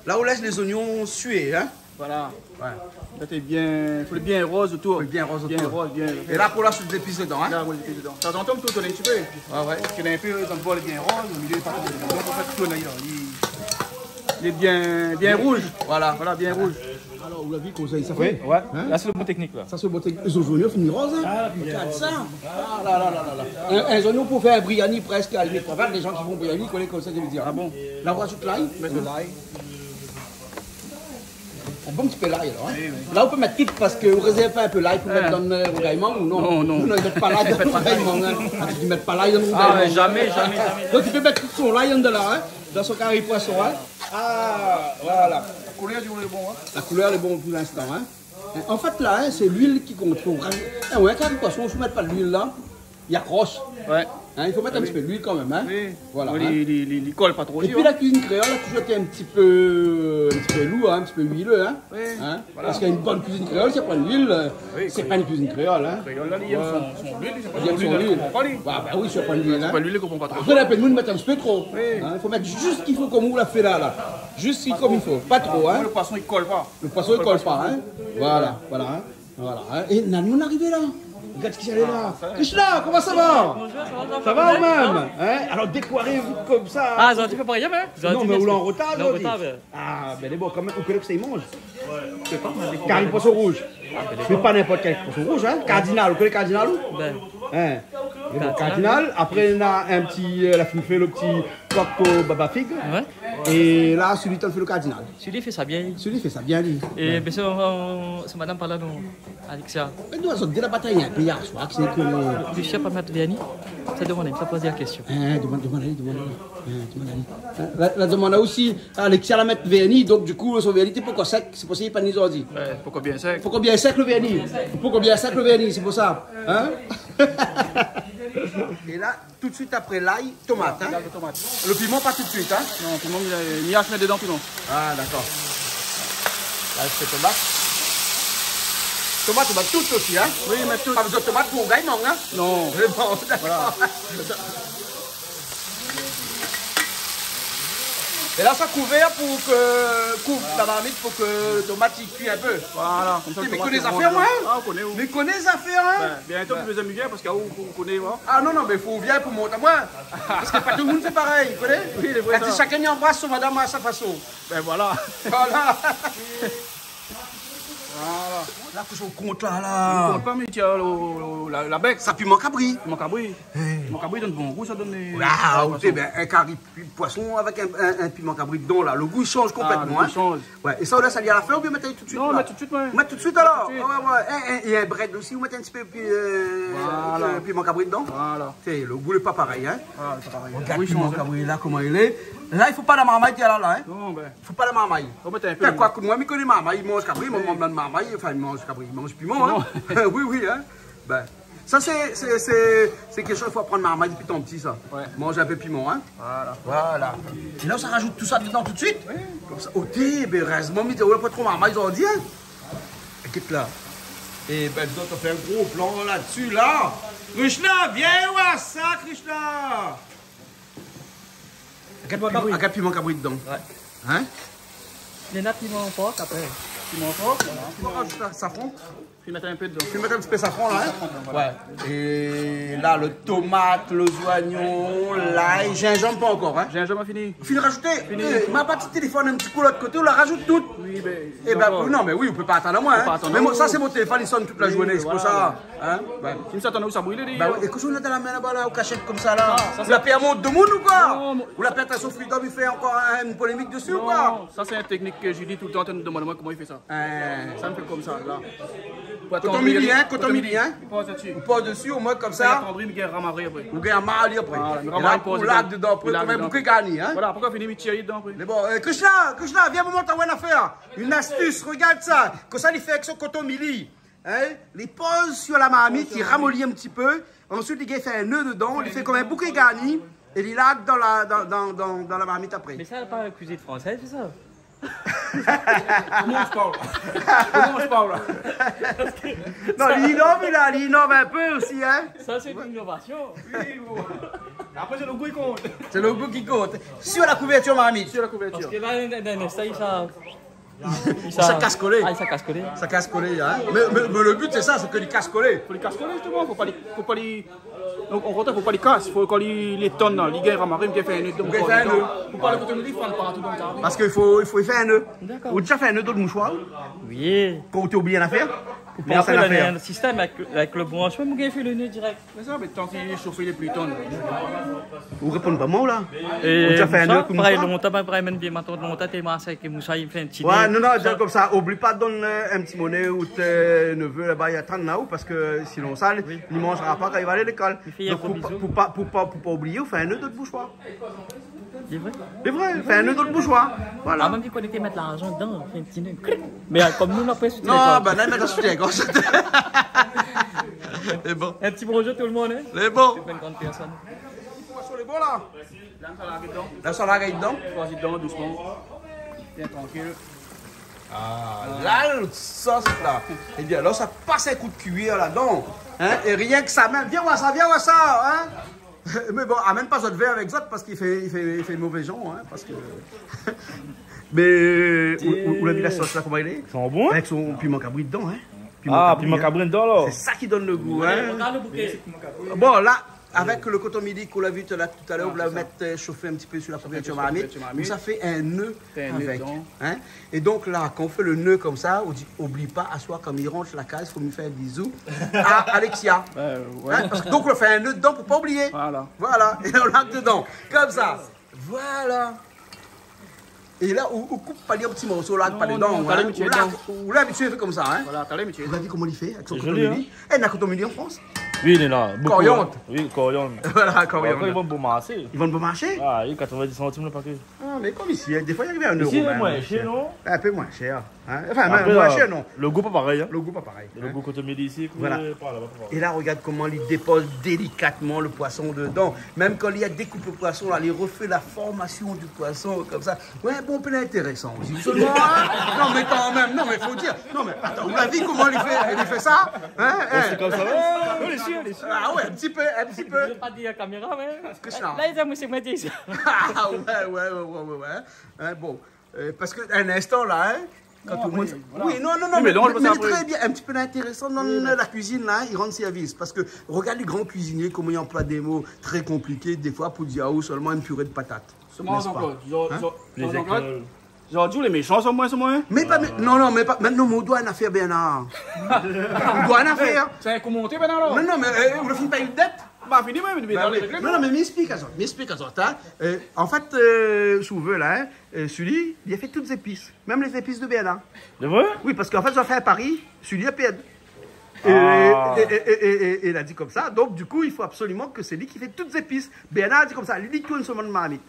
La, ou lès lé zonion sué, in ? Voilà. Oué. Sa, sé bien, fo lé bien roz otour. Fo lé bien roz otour. Bien roz, bien. É la, pou la, tout zépis dedan, in ? La, oui, zépis dedan. Sa, ou tourn in ti pé. Oué, oué. Parské néna in pé, eu, dann bol lé bien roz, o milié, pa tro. Donk, an fèt, tourn la, li, li lé bien, bien rouz. Voilà. Voilà, bien rouz. Alor, ou la vi koman sa i fé ? Oui, oué. In ? La, sé lo bon téknik, la. Sa, sé lo bon téknik. Lé zonion fini roz, in ? A, gard sa. A la la la la la. In, in zonion pou fé in briani prèsk, a la limit. An fèt, lé jan ki fé briani, i koné kosa mi vé dir. A bon ? La, ou razout lay. Mèt lo lay. In bon ti pé lay, alor, in. Oui, oui. La, ou pé mèt tout parske ou rézèrv in pé lay pou mèt dan, euh, rougay mang ou non ? Non, non. Non, non, i mèt pa lay dan rougay mang, in. Ah, ou i mèt pa lay dan rougay mang. Ah, ouais, zamé, zamé, zamé. Donk, i pé mèt tout son lay andan la, in, dan son kari poison, in. Ah, voilà. La koulèr lé bon, in. La koulèr lé bon pou linstan, in. An fèt, la, in, sé luil ki kont. Fo razout, in, ouais, kari poison, si ou mèt pa luil la, i akros. Ouais. In, i fo mèt in ti pé luil kanmèm, in. Oui. Voilà, in. Li, li, li, li kol pa tro. Épi la kuizine kréol la touzour été in ti pé, in ti pé lour, in, in ti pé luilé, in. Oui. In ? Voilà. Parske in bon kuizine kréol, si na poin luil, euh, sé pa in kuizine kréol, in. Kréol la, li èm son, son luil, li èm son luil. Ouais, bah oui, si na poin luil, in. Sé pa luil, li konpran pa tro. Apré, la pèn moun i mèt in ti pé tro. Oui. In, fo mèt zis sak i fo, konm ou la fé la, la. Zis sak i fo, pa tro, in. Lo poison i kol pa. Lo poison i kol pa, in. Voilà, voilà, in. Voilà, in. É Nani, nou la arivé la. Rogard kisa lé la. Ah, sa va. Krishna, koman sa va ? Bonjour, sa va, sa va, ou mèm ? In ? Alor, dékouvré vit konmsa. Ah, zordi pa parèy, in ? Non, mé ou lé an rotar zordi. An rotar, ouais. Ah, bin, lé bon, kanmèm, ou koné kosa i manz ? Kari poison rouz. Mé pa ninport kèl poison rouz, in. Kardinal, ou koné kardinal, ou ? Bin. In ? Mé bon, kardinal, apré, na in ti, euh, la fine fé lo ti kok o baba fig. Ouais. É la, sèl-la i fé lo kardinal. Sèl-la i fé sa bien. Sèl-la i fé sa bien, li. É, ouais, bin, sé, euh, sé madam pa la, non, Alexia. Mé nou, zot dé la batay in pé yèr soir, kisa i koné ? Lucia pa mèt vèrni. Sa, domann ali, sa poz la késtion. In, domann, domann ali, domann ali. In, domann ali. In, la, la domann osi, Alexia la mèt vèrni, donk, du kou, son vèrni té pankor sèk, sé pou sa li lé pa ni zordi. Ouais, pankor bien sèk. Pankor bien sèk lo vèrni. Pankor bien sèk lo vèrni, sé pou sa. In ? É la, Tout suit apré lay, tomat, in. Lay, tomat. Lo piman, pa tout suit, in. Non, piman, mi, mi ash mèt dedan piman. Ah, dakor. La, sé tomat. Tomat, ou mèt tout osi, in. Oui, mèt tout. Pa bezoin tomat pou rougay mang, in. Non. Mé bon, dakor. Voilà. É la, sa kouvèr pou ke, kouv la marmit pou ke lo tomat i kui in pé. Voilà, konmsa. Mé mi koné zafèr, moin, in. Ah, ou koné, ou. Mi koné zafèr, in. Bin, bientô, ou pé vni, parske ou, ou koné, in. Ah non, non, mé fo ou vien pou mont amoin. Parske pa tout moun i fé parèy, ou koné ? Oui, lé vré, sa. Shakinn i anbras son madam a sa fason. Bin voilà. Voilà. Voilà. La, kosa ou kont la, la ? Mi kont pa, mé tiens, lo, lo, la, la bèk. Sa, piman kabri. Piman kabri. Hey. Piman kabri i donn bon gou, sa i donn lé, lé poison. Waouh, té, bin, in kari pi-, poison avèk in, in, in piman kabri dedan, la. Lo gou i sanz konplètman, in. Ah, lo gou i sanz. Ouais, é sa, ou lès ali a la fin oubien mèt ali tout suit, la ? Non, mèt tout suit, ouais. Mèt tout suit, alor ? Tout suit. Ouais, ouais, ouais. É, é, é in brèd osi, ou mèt in ti pé pi-, euh, euh, piman kabri dedan ? Voilà. Té, lo gou lé pa parèy, in ? Voilà, lé pa parèy. Rogard lo gou i sanz, in. Piman kabri la, koman i lé. La, i fo pa la marmay, té, la, la, in ? Non, bin. Fo pa la marmay. Fo mèt in pé. Bin, koik, moin, mi koné marmay, i manz kabri, moin, moin, marmay, anfin, i manz kabri, i manz piman, in. Piman. Oui, oui, in. Bin, sa, sé, sé, sé, sé kékshoz, fo aprann marmay dopi tan pti, sa. Ouais. Manz in pé piman, in. Voilà. Voilà. É la, ou sa razout tout sa dedan tout suit ? Oui. Konmsa, oté, bin, érèzman, mi té, ou la pa tro marmay zordi, in. Ékout la. É bin, zot i fé in gro plan la-dsi, la. Krishna, vien oir sa, Krishna. Rogard piman, rogard piman kabri dedan. Ouais. In ? Néna piman por apré. Piman por, voilà. Ou razout safran. Fine mèt in pé dedan. Fine mèt in ti pé safran la, in ? Safran dedan, voilà. Ouais. É la, lo tomat, lo zoignon, lay, zinzanm pa ankor, in ? Zinzanm la fini. Fine razouté. Fini. É, ma parti téléfone in ti kou lot koté, ou la razout tout. Oui, bin, é bin, non, mé oui, ou pé pa atann amoin, in. Ou pé pa atann amoin. Mé moin, sa, sé mon téléfone i sonn tout la zourné, sé pou sa. Oui, voilà. In ? Bin. Sim sa atann ou sa brilé, li. Bin oui, é kosa ou néna dan la min laba la, ou kashèt konmsa la ? Ah, sa, ou la pèr mont demoun ou koi ? Non, mo- Ou la pèr ta son freedom, i fé ankor in, in polémik dési ou koi ? Non, sa sé in téknik ke Julie toultan i demann amoin koman i fé sa. In. Sa mi fé konmsa la. Koton mili, in, koton mili, in. Ou poz dési. Ou poz dési, omoin konmsa. Sa i atandri, mi gingn ramaré apré. Ou gingn ramaré apré. Voilà, mi ramaré, mi poz dedan. É la, ou lak dedan apré, konm in bouké gani, in. Voilà, apré fini, mi tir dedan apré. Mé bon, euh, Krishna, Krishna, vien, mi mont aou in nafèr. In astis, rogard sa. Konmsa li fé avèk son koton mili. In ? Li poz si la marmit, li ramoli in ti pé. Ansuit, li gingn fé in neu dedan, li fé konm in bouké gani, é li lak dan la, dan, dan, dan, dan la marmit apré. Mé sa, pa kuizine fransèz, sa ? Koman ou parl ? Koman ou parl ? Non, li inov, li la, li inov in pé osi, in. Sa, sé in inovasion. Oui, bon. Apré, sé lo gou ki kont. Sé lo gou ki kont. Sur la couverture marmite. Sur la couverture. Parske la, dan, dan, dan, sa, sa, Sa kas kolé. Ah, sa kas kolé. Sa kas kolé, in. Mé, mé, mé lo bi, sé sa, sé ke li kas kolé. Fo li kas kolé, zistoman. Fo pa li, fo pa li, donk, an gro, fo pa li kas. Fo kan li, li tonn la, li gingn ramaré, li gingn fé in neu dedan. Li gingn fé in neu. Fo pa lo koté li fann partou dan kari. Parske i fo, i fo fé in neu. Dakor. Ou la déza fé in neu dan lo mouchoir ? Oui. Kan ou té oubli in nafèr ? Mé apré, la, na in sistèm avèk, avèk lo bransh, mèm ou gingn fé lo né dirèk. Mé sa, mé tan k'i shof, li lé pli tann. Ou réponn pa moin, la. É ou la fé in sa, neu konmsa parèy lontan, parèy mèm vié matant lontan, té marsé avèk mousa, li fé in ti... Ouais, non, non, dirèk konmsa, oubli pa donn, euh, in ti moné out, euh, nevé laba, li atann la, ou, parske sinon sa, li manzra pa kan li va alé lékol. Donk, pou pa, pou pa, pou pa, pou pa oublié, ou fé in neu dan out moushwar. Lé vré ? Lé vré, fé in neu dan out moushwar. Voilà. Ah, mèm si ou koné té mèt larzan dedan, fé in ti neu. Krik. Mé, euh, konm nou, nou la pa sou... Non, téléfone. Ba, la, mèt dan sou téléfone. Lé bon. In ti bonzour tout lo moun, hein. Lé bon. Sèt-vingt-trant pèrsone. Poison lé bon, la. La, sa la gèt dedan. Vas-y, dedan, dousman. Bien trankil. Ah, la, lo sos, la. Ébin, alor, sa pas in kou d'kuiyèr ladan. Hein ? É rienk sa mèm. Vien voir sa, vien voir sa, hein ? Mé bon, amèn pa zot vèr avèk zot parske li fé, li fé, li fé mové jan, hein, parske... Mé ou, ou, ou la vi la sos la, koman li lé ? Sa i san bon, hein ? Avèk son piman kabri dedan, hein. Ah, piman kabri, hein. Piman kabri dedan, alor. Sé sa ki donn lo gou, hein. Bon, la, avèk lo koton mili k'ou la vi la talèr, ou la mèt, euh, shofé in ti pé su la kouvertir marmit. Sa i fé in neu avèk, hein. É donk la, kan ou fé lo neu konmsa, ou di, oubli pa, aswar, kan mi rant la kaz, fo mi fé in bizou a Alexia. Euh, ouais. Hein, parske donk, ou fé in neu dedan pou pa oublié. Voilà. Voilà. É ou la dedan, konmsa. Voilà. É la, ou, ou koup pa li an ti morso, la, pa dedan, hein. Non, non, talèr mi tir dedan. Ou la, ou la abitié fé konmsa, hein. Voilà, talèr mi tir dedan. Ou la vi koman li fé, avèk son koton mili. Sé zoli, hein. Eh, na koton mili an Frans ? Oui, li lé la. Koriand. Oui, koriand. Voilà, koriand. Apré, i vann bon marshé. I vann bon marshé ? Ah, oui, katrovin-dis santim lo paké. Ah, mé konm isi, hein, défoi, i ariv a in euro mèm, moin shèr. Isi, lé moin shèr, non ? In pé moin shèr, hein. Anfin, moin, moin shèr, non. Apré, euh, lo gou pa parèy, hein. Lo gou pa parèy, hein. Lo gou koton mili isi, voilà, pa laba, pa laba. É la, regard koman li dépoz délikatman lo poison dedan. Mèm kan li la dékoup lo poison, la, li refé la formasion di poison konmsa. Ouais, bon, pli intérésan osi. Solman, hein ? Non, mé kanmèm, non, mé fo dir. Non, mé atann, ou la vi koman li fé, li fé sa ? Hein ? Bon, sé konmsa, ouais. Non, lé sir, lé sir. Ah ouais, in ti pé, in ti pé. Mi vé pa dir la kaméra, mé... Kosa ? La, li di, moin, sé moin ki di sa. Ah ouais, ouais, ouais. Hein, bon. Euh, parske in instan la, hein, kan tout lo moun... Non, apré, voilà. Oui, non, non, non, mé, mé, mé trè bien, in ti pé intérésan dan la kuizine la, hein, i rann sèrvis. Parske regard lé gran kuizinié, koman i anploi dé mo trè konpliké, défoi, pou dir aou solman in piré de patat. Solman, n'est-ce pas ? Hein ? Zordi, zordi, lé méshan, sa, moin, sa, moin. Mé pa, mé, non, non, mé pa, mé non, mé ou doi in afèr, Bernard. Ou doi in afèr. Sé in kou monté, Bernard, la ? Non, non, mé, euh, ou la fine pèy out dèt ? Ba, fini, moin, mé... Ba oui. Non, non, mé mi ésplik azot, mi ésplik azot, hein. Euh, an fèt, euh, si ou vé, la, hein, euh, Sully, li la fé tout zépis, mèm lé zépis de Bernard. Sé vré ? Oui, parske an fèt, zot la fé in pari, Sully la pèrd. É, é, é, é la di konmsa, donk, di kou, i fo absoliman ke sé li ki fé tout zépis. Bernard la di konmsa, li, li tourn solman marmit.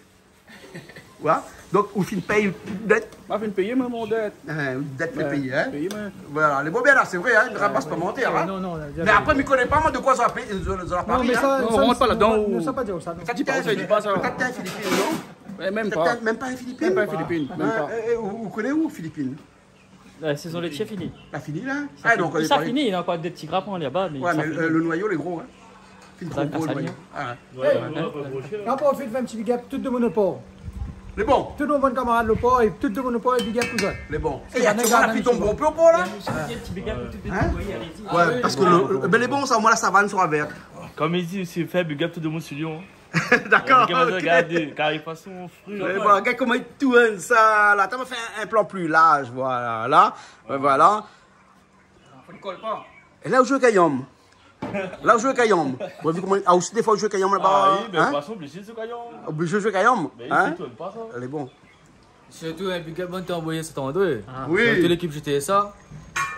Voilà. Donk, ou fine pèy dèt. Ma fine péyé, moin, mon dèt. Hein, dèt fé péyé, hein. Péyé, moin. Voilà, lé bon, bien la, sé vré, hein, ramas pa mantèr, hein. Non, non, non. Mé apré, mi koné pa, moin, de koi sa la pé-, euh, sa la pari, hein. Non, mé sa, non, sa, rant pa ladan, non, ou sa pa dir sa, non. Sa, té in Filipin, non ? Mèm pa. Sa, té mèm pa in Filipin. Mèm pa in Filipin, mèm pa. Hein, euh, euh, ou, ou koné ou, Filipin ? La sézon létshi la fini. La fini, la ? Ah, donk, sa fini, néna ankor dé ti grap laba, mé... Ouais, mé, euh, lo noyo lé gro, hein. Fine tro gro, lo noyo. Ah. Ouais, ouais, ouais. La, profit fé in ti big up tout demoun lo Por. Lé bon. Tout mon bann kamarad lo Por é tout demoun lo Por, é big up pou zot. Lé bon. É, aktièlman, la pli tonm bonpé lo Por, la ? In ti big up pou tout demoun. Hein ? Ouais, parske lo, lo, bin, lé bon, sa, omoin, la savane sra vèrt. Konm li di, sé fé big up tout demoun su Lyon. Dakor, OK. Regard, kari fason fri. Mé bon, regard koman li tourn sa, la. Atann, ma fé in, in plan pli larz, voilà, la. Ouais, voilà. Fo li kol pa. É la, ou zoué kayanm. La, ou zoué kayanm. Ou la vi koman, ah, osi, défoi, ou zoué kayanm laba, hein ? Ah oui, mé poison, oblizé zoué kayanm. Oblizé zoué kayanm, hein ? Mé li tourn pa, sa. Lé bon. Sirtou, in big up, bann té anvoyé Saint-André. Ah. Oui. Sirtou lékip G T S A.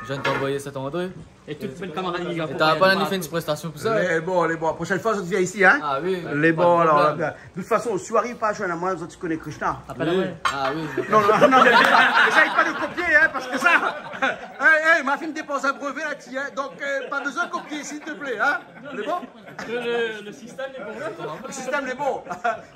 Bann té anvoyé Saint-André. É tout bann kamarad, é ta pa ni fé in ti prestasion pou sa. Lé bon, lé bon. Proshèn foi, zot i vien isi, hein ? Ah oui. Lé bon, alor, pa de problèm. De tout fason, si ou ariv pa a zoinn amoin, zot i koné Krishna. Apèl amoin. Ah oui. Non, non, non, mé éséy pa de kopié, hein, parske sa, hey, hey, ma fine dépoz in brevé la-dsi, hein. Donk, euh, pa bezoin kopié, s'il te plaît, hein. Lé bon ? Le, le, le sistèm lé bon. Lo sistèm lé bon.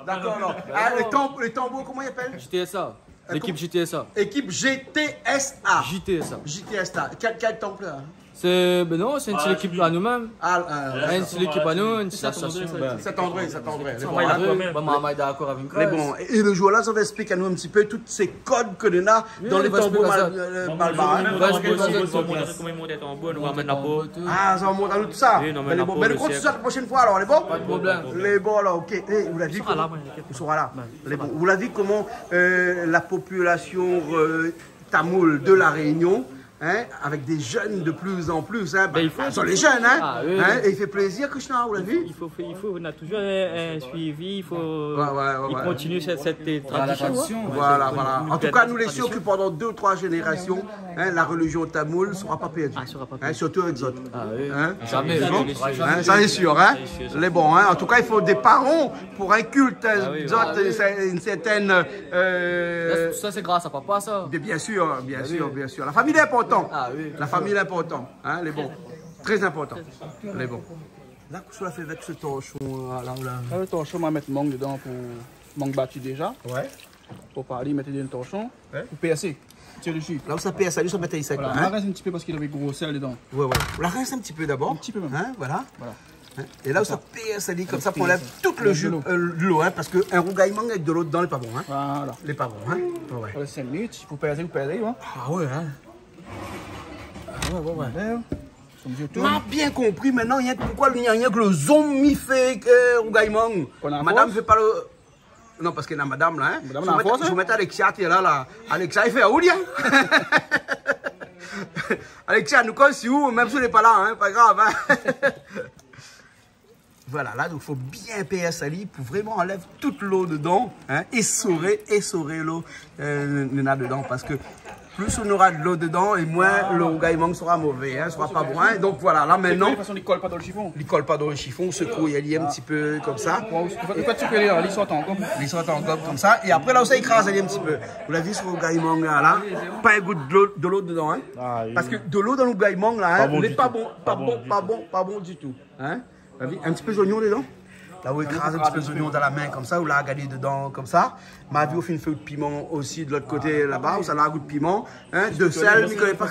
Dakor, alor. Ah, lé tam-, lé tambour, koman i apèl ? G T S A. Lékip G T S A. Ékip G T S A. G T S A. G T S A. Kèl, kèl tanp, la ? Sé, bin non, sé in ti lékip a nou mèm. Ah, euh, ouais. In ti lékip a nou, in ti asosiasion. Saint-André, Saint-André. Lé bon, hein. Ba, ma, ma, dakor avèk... Lé bon. É, é lo zour-la, sa va ésplik anou in ti pé tout sé kod ke néna dan lé tambour mal-, euh, malbar, hein. Oui, va ésplik sa. Koman i mont in tambour, nou ramèn la po. Ah, sa va mont anou tout sa. Oui, non, mé lé bon. Bin, nou kont sa la proshèn foi, alor, lé bon ? Pa de problèm. Lé bon, alor, OK. É, ou la vi koman, ou sra la. Lé bon. Ou la vi koman, euh, la popilasion, euh, tamoul de La Rényon Hein, avec des jeunes de plus en plus, hein, ben, il faut, bah, ce sont les jeunes, hein, ah, oui, hein, oui. Et il fait plaisir, Krishna, vous l'avez vu ? Il faut, il faut, on a toujours un, un suivi, il faut, ouais, ouais, ouais, il continue cette, cette tradition, hein. Voilà, voilà. En tout cas, nous, les Siouxes, pendant deux ou trois générations, hein, la religion tamoule sera pas perdue. Ah, sera pas perdue. Hein, surtout avec zot. Ah, oui. Hein ? Jamais. Bon, hein, ça, c'est sûr, hein. Ça, c'est sûr. Les bons, hein. En tout cas, il faut des parents pour un culte, hein, ah oui, zot, ah oui, une cer-, une certaine, euh, ça, c'est grâce à papa, ça. Bien, bien sûr, bien sûr, bien sûr. La famille est importante. Ah oui, toujours. La famille est importante, hein, les bons. Très important. Les bons. La, kosa ou la fé avèk se torshon, euh, la, la ? La, le torshon, ma mèt mang dedan pou mang bati déza. Ouais. Pou pa li mèt dedan le torshon. Ouais. Pou pèrsé. Tir le ji. La ou sa pèrs ali, sa mèt ali sèk, voilà, la, hein ? Ma rès in ti pé parske lavé gro sèl dedan. Ouais, ouais. Ou la rès in ti pé dabor. In ti pé mèm. Hein, voilà. Voilà. Hein ? É la ou sa pèrs ali konmsa pou anlèv tout le ji, euh, dolo, hein, parske in rougay mang avèk dolo dedan, lé pa bon, hein. Voilà. Lé pa bon, hein. Ouais, ouais. Voilà, sink minit, pou pèrsé, pou pèrsé, hein. Ah ouais, hein. Ah ouais, ouais, ouais. Voilà. Ma bien konpri mintnan, rienk poukosa, rienk, rienk le zom i fé, euh, rougay mang. Madam i fé pa le Non, parske la madam la, hein. Madam la, fo mèt, hein. Fo mèt Alexia, té la, la. Alexia, i fé aou li, hein. Alexia, nou koz si ou, mèm si ou lé pa la, hein, pa grav, hein. Voilà, la, donk, fo bien pèrs ali pou vréman anlèv tout lo dedan, hein, é soré, é soré lo, euh, néna dedan, parske Plis ou nora dolo dedan, é moin, ah, le rougay mang sera mové, hein, sera pa bon, hein. Donk voilà, la mintnan, de tout fason, li kol pa dan le shifon. Li kol pa dan le shifon, ou sekouy ali in ti pé konmsa. Bon, ou fé, ou fé sekouy ali, li sort an gob. Li sort an gob konmsa. É apré, la ou sa ékraz ali in ti pé. Ou la vi, se rougay mang la, la, pa in gout dolo, dolo dedan, hein. Ah, oui. Parske dolo dan le rougay mang la, hein, pa bon ditou. Lé pa bon, pa bon, pa bon ditou, hein. Ou la vi, in ti pé zoignon dedan. La ou ékraz in ti pé zoignon dan la min konmsa, ou la gard dedan konmsa. Ma vi ou fine fé out piman osi de lot koté laba, ou sa la gout piman, hein, de sèl, mi koné pa.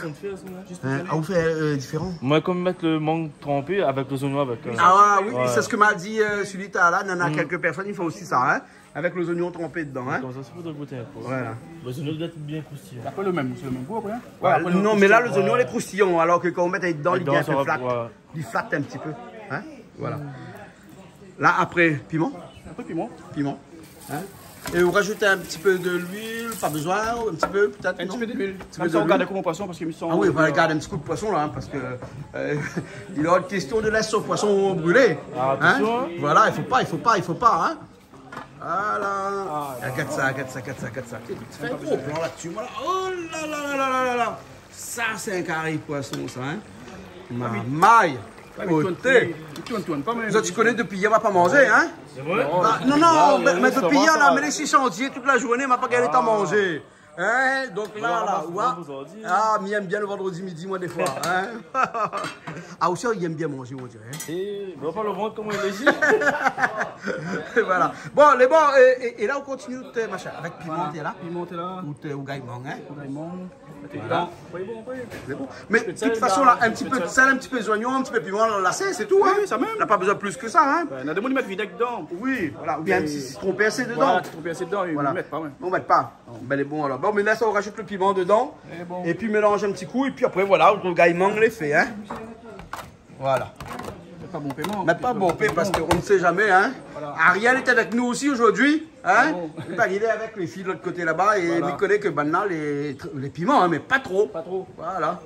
Hein, ah, ou fé, euh, diféran. Moin, konm mèt le mang tranpé avèk le zoignon avèk, euh, ah oui, sé sak ma di, euh, Sulita la, néna kèlk pèrsone i fé osi sa, hein, avèk le zoignon tranpé dedan, hein. Konmsa, sa i fodré gout in pé. Voilà. Le zoignon i doi èt bien kroustiyan. Apré, le mèm, sé le mèm gou apré, hein. Ouais, non, mé la, le zoignon lé kroustiyan, alor ke kan ou mèt ali dedan, li vien fé flat. Voilà. Li flat in ti pé, hein ? Voilà. La, apré, piman ? Apré, piman. Piman. Hein ? É ou rajout in ti pé de luil, pa bezoin, ou in ti pé, pétèt, non ? In ti pé de luil. In ti pé de luil. Konmsa, ou gard koman poison, parske mi san... Ah oui, ou va gard in ti kou de poison la, hein, parske, euh, il est hors de question de laisser son poisson brûler. Ah, hein ? Attention, hein. Voilà, i fo pa, i fo pa, i fo pa, hein. Voilà. Ah, gard sa, gard sa, gard sa, gard sa. Fé in gro plan la dsi, voilà. Oh la la la la la la. Sa, sé in kari poison, sa, hein. Marmay. Ah, mé li tourn, li tourn, tourn pa, mé... Zot i koné, dopi yèr ma pa manzé, hein. Sé vré ? Bah, non, non, mé, mé dopi yèr la, mé lé si shantié tout la zourné, ma pa gingn le tan manzé. Hein, donk la, la, ou voi. Ah, mi èm bien le vandredi midi, moin, défoi, hein. Ah, osi, i èm bien manzé, on diré, hein. É, bon, pa le vant, koman i lé isi. Voilà. Bon, lé bon, é, é, é la, ou kontinié, euh, machin, avèk piman, té la. Piman, té la. Ou té, ou gayman, hein. Ou gayman. Voilà. Lé bon, lé bon. Mé de tout fason, la, in ti pé de sèl, in ti pé zoignon, in ti pé piman, la, sé, sé tou, hein. Oui, sa mèm. Na pa bezoin plis ke sa, hein. Bin, na demoun i mèt vinèg dedan. Oui, voilà. Oubien in ti sitron pèrsé dedan. Voilà, sitron pèrsé dedan, i mèt pa, ouais. Ou mèt pa. Bon, bin, lé bon, alor. Bon, mé la, sa, ou rajout le piman dedan. Lé bon. Épi, mélanz in ti kou. Épi apré, voilà, out gayman lé fé, hein. Voilà. Mèt pa bonpé, non. Mèt pa bonpé, parske on ne sait jamais, hein. Voilà. Ariel est avec nous aussi aujourd'hui, hein. Ah bon. Li, bin, li lé avèk lé fiy de lot koté laba é li koné ke banna lé, lé piman, hein, mé pa tro. Pa tro. Voilà.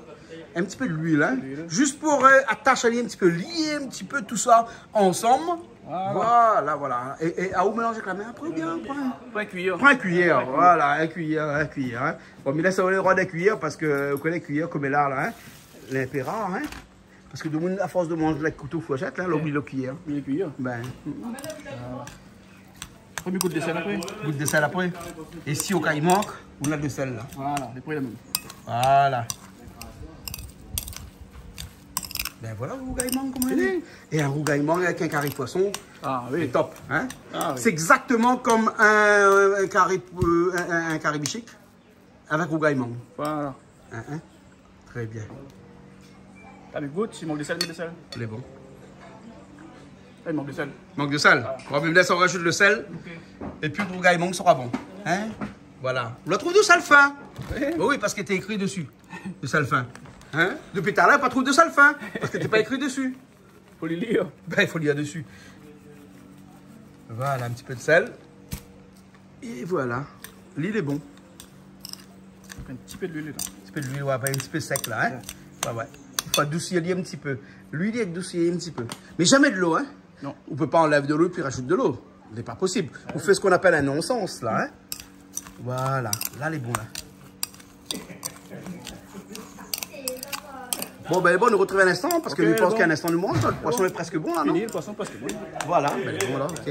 In ti pé de luil, hein. Luil. Zis pou, euh, atash ali in ti pé, lié in ti pé tousa ansanm. Voilà. Voilà, voilà. É, é, a ou mélanz avèk la min apré, oubien pran in kuiyèr. Pran in kuiyèr, voilà, in kuiyèr, in kuiyèr, hein. Bon, mé la, sa, ou lé roi dé kuiyèr parske, ou koné, kuiyèr konm la, la, hein. Lé in pé rar, hein. Parske demoun, a fors de manz avèk kouto, fourshèt, la, la oubli lo kuiyèr. Oubli lo kuiyèr. Bin. Voilà. Apré, mi gout de sèl apré. Gout de sèl apré. É si o ka i mank, ou na de sèl la. Voilà, lé pré la mèm. Voilà. Bin voilà, rougay mang, koman i lé. Fini. É in rougay mang avèk in kari poison, ah oui, sé top, hein. Ah oui. Sé égzaktoman konm in, in kari, euh, in, in, in kari bishik. Avèk rougay mang. Voilà. Hein, hein. Très bien. Alé, gout, si mank de sèl, mèt de sèl. Lé bon. Eh, mank de sèl. Mank de sèl. Ah. Bon, mé la, sa, ou rajout le sèl. Ok. Épi, out rougay mang sera bon. Hein ? Voilà. Ou la trouv de sèl fin. Oui. Bon, oui, parske té ékri desi. De sèl fin. Hein ? Dopi talèr, pa trouv de sèl fin. Parske té pa ékri desi. Fo li lir. Bin, i fo lir desi. Voilà, in ti pé de sèl. É voilà. Li lé bon. In ti pé de luil dedan. In ti Luil, ouais, in ti pé sèk la, in. Ouais, ouais. I fo adousir ali in ti pé. Luil i adousir in ti pé. Mé zamé dolo, in. Non. Ou pé pa anlèv dolo épi razout dolo. Sé pa posib. Ou fé sak i apèl in non-sans la, in. Voilà. La lé bon la. Bon, bin, bon, nou artrouv in instan, parske mi pans k'in instan nou manz, le poison lé prèsk bon la, non ? Fini, le poison lé prèsk bon. Voilà, bin, bon, la, OK.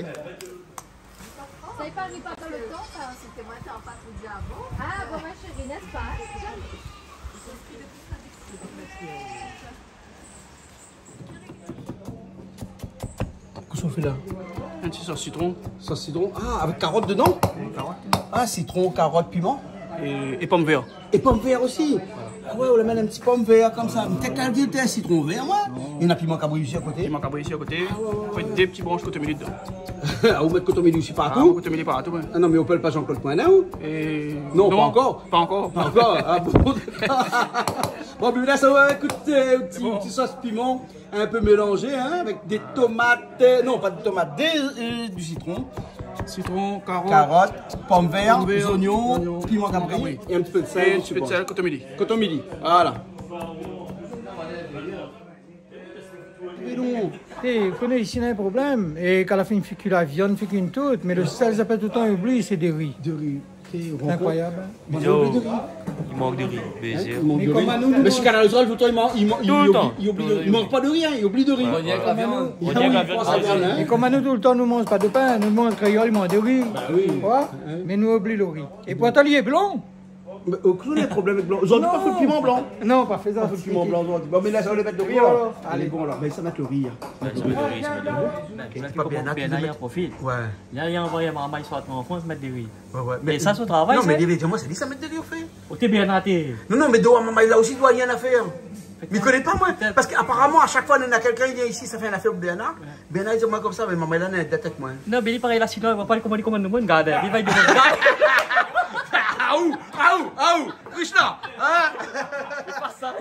Sa i pari pa dan le tan, sa. Sé ke moin té an pa pou di avan. Ah, bon, ma chérie, n'est-ce pas ? Kosa ou fé la ? In ti sos sitron. Sos sitron. Ah, avèk karot dedan ? Oui, karot. Ah, sitron, karot, piman. É, é pomvèr. É pomvèr osi. Ah ouais, ou la mèt in ti pomvèr konmsa. Mé té kal di té sitron vèr, moin. Non. Néna piman kabri isi a koté. Piman kabri isi a koté. Ah ouais, ouais, ouais. Fé dé ti bransh kotomili dedan. Ah, ou mèt kotomili osi partou ? Ah, kotomili partou, ouais. Ah non, mé ou apèl pa Jean-Claude Coindin, ou ? É non, pa ankor. Pa ankor. Pa ankor. Ah bon. Bon, bin la, sa va, ékout, euh, in ti, bon, ti sos piman. In pé mélanzé, in, avèk dé tomat, euh, non, pa dé tomat, dé, euh, du sitron. Sitron, karot, pomvèr, pomvèr, zoignon, zoignon, piman kabri, piman kabri. É in ti pé de sèl, é in ti pé de sèl, kotomili. Kotomili, voilà. Mé non. Té, ou koné, isi, néna in problèm. É kan la fine fé kui la viann, fé kui tout, mé le sèl, sa fé toultan oubli, sé dori. Dori. Sé inkroyab, in. Mé i mank dori. I mank dori, bézé. Mé koman nou, nou manz... Mé si Kanal Austral, toultan, i man-, i man-, i oubli, i oubli dori. I manz pa dori, in, i oubli dori. Toultan. Mé koman nou, toultan, nou manz pa de pin, nou manz kréol, i manz dori. Ba oui. Mé nou oubli dori. É pourtan, li lé blan. Mé okin problèm avèk blan. Zordi pa fout piman blan. Non, pa fé sa. Pa fout piman blan zordi. Bon, mé la, sa va mèt dori, alor. Alé, bon, alor. Mé sa mèt dori, in. Mèt dori, sa mèt dori. Mé pa bien, Bernard, Bernard, li profit. Ouais. Li la anvoy marmay sort an Frans mèt dori. Ouais, ouais. É mé sa, son travay, non, sa. Mé li la di amoin, sé li sa mèt dori o fé. Oté Bernard, té. Non, non, mé doi, marmay la osi, doi, néna in afèr. Mé mi koné pa, moin. Parske aparaman, a shak foi néna kèlkin i vien isi, sa fé in afèr pou Bernard. Ouais. Bernard i di amoin konmsa, mé marmay la néna in dèt avèk moin. Non, mé li parèy la, sinon, i va pa koman li komann nou, moin, gard, li va di aou, aou, aou, Krishna, in ? Sé pa sa.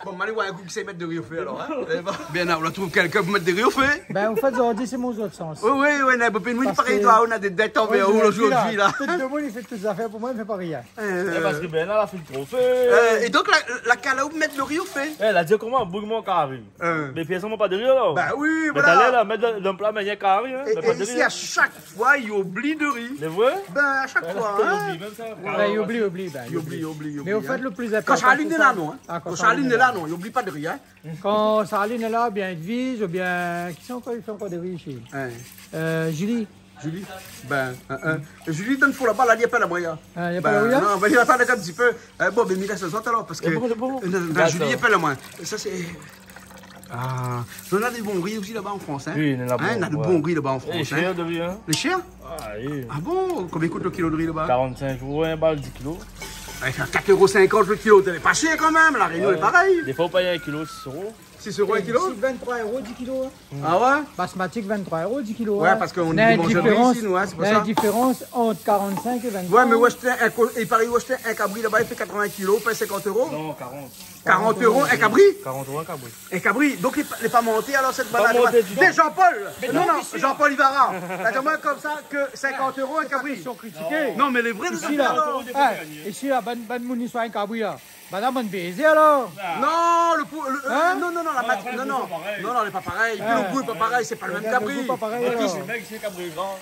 Bon, ma alé oir in kou kisa i mèt dori o fé, alor, in ? Eh ben, Bernard, ou la trouv kèlkin pou mèt dori o fé ? Bin, an fèt, zordi, sé mon zot sans. Oui, oui, oui, non, mé nou, parèy, doi, nou na dé dèt anvèr ou zordi la. Tout le moun i fé tout zafèr pou moin, mi fé pa rien. Euh, é parske Bernard la fé tro fé. Euh, é donk, la, la kala ou mèt dori o fé ? Eh, la di koman, boug mon kari. Hein. Mé pèrsone i manz pa dori, alor. Ba oui, voilà. Mé talèr la, mèt dan, dan pla, mé néna kari, hein. É, mé pa dori, isi, hein. A shak foi, i oubli dori. Sé vré ? Bin, a shak foi, hein. Bin, i oubli, i oubli, bin, i oubli. I oubli, i oubli, i oubli, hein. Mé o fèt, le pli inportan, sé sa. Kan Charline lé la, non, hein. Ah, kan Charline lé la, non, i oubli pa dori, hein. Kan Charline lé la, oubien Edwige, oubien, kisa ankor i fé ankor dori isi ? Hein. Euh, Julie. Julie, bin, hein, hein. Julie, dann fon laba, la, li apèl amoin, ya. Ah, li apèl aou, ya ? Non, bin, li apèl in ti pé. Eh, bon, bin, mi lès azot alor, parske, eh, bon, bon. Euh, non, non, Julie i apèl amoin. Sa, sé, ah, néna dé bon ri osi laba an Frans, hein. Oui, néna bon, néna dé bon ri laba an Frans, hein. Lé shèr, dori, hein. Lé shèr ? Ah, oui. Ah bon ? Konbien i kout le kilo dori laba ? Karant-sink euro, in bal, dis kilo. Avèk in kat euro sinkant le kilo, lé pa shèr kan mèm, La Rényon lé parèy. Défoi, ou pèy in kilo, sis euro. Sis euro in kilo ? Isi, vinn-troi euro dis kilo, hein. Ah ouais ? Basmati, vinn-troi euro dis kilo, hein. Ouais, parske nou manz dori isi, nou, hein, sé pou sa. Néna in diférans ant karant-sink é vinn-troi. Ouais, mé ou ashté in ko-, i paré ou ashté in kabri laba, i fé katrovin kilo, i pèy sinkant euro. Non, karant. Karant euro in kabri ? Karant euro in kabri. In kabri. Donk, li, li lé pa monté, alor, sèt bann-la. Pa monté ditou. Dé Jean-Paul. Non, non, Jean-Paul Ivara. La di amoin konmsa ke sinkant euro in kabri. Késtion kritiké. Non, mé lé vré, isi la, alor. Eh, isi la, bann, bann moun i swa in kabri la. Madam, bann bézé, alor. Non, le pou-, le, euh, non, non, non, la mat-, non, non, non, lé pa parèy. Épi le gou lé pa parèy, sé pa le mèm kabri. Le gou pa parèy, alor. Épi sé mèg, sé kabri gran.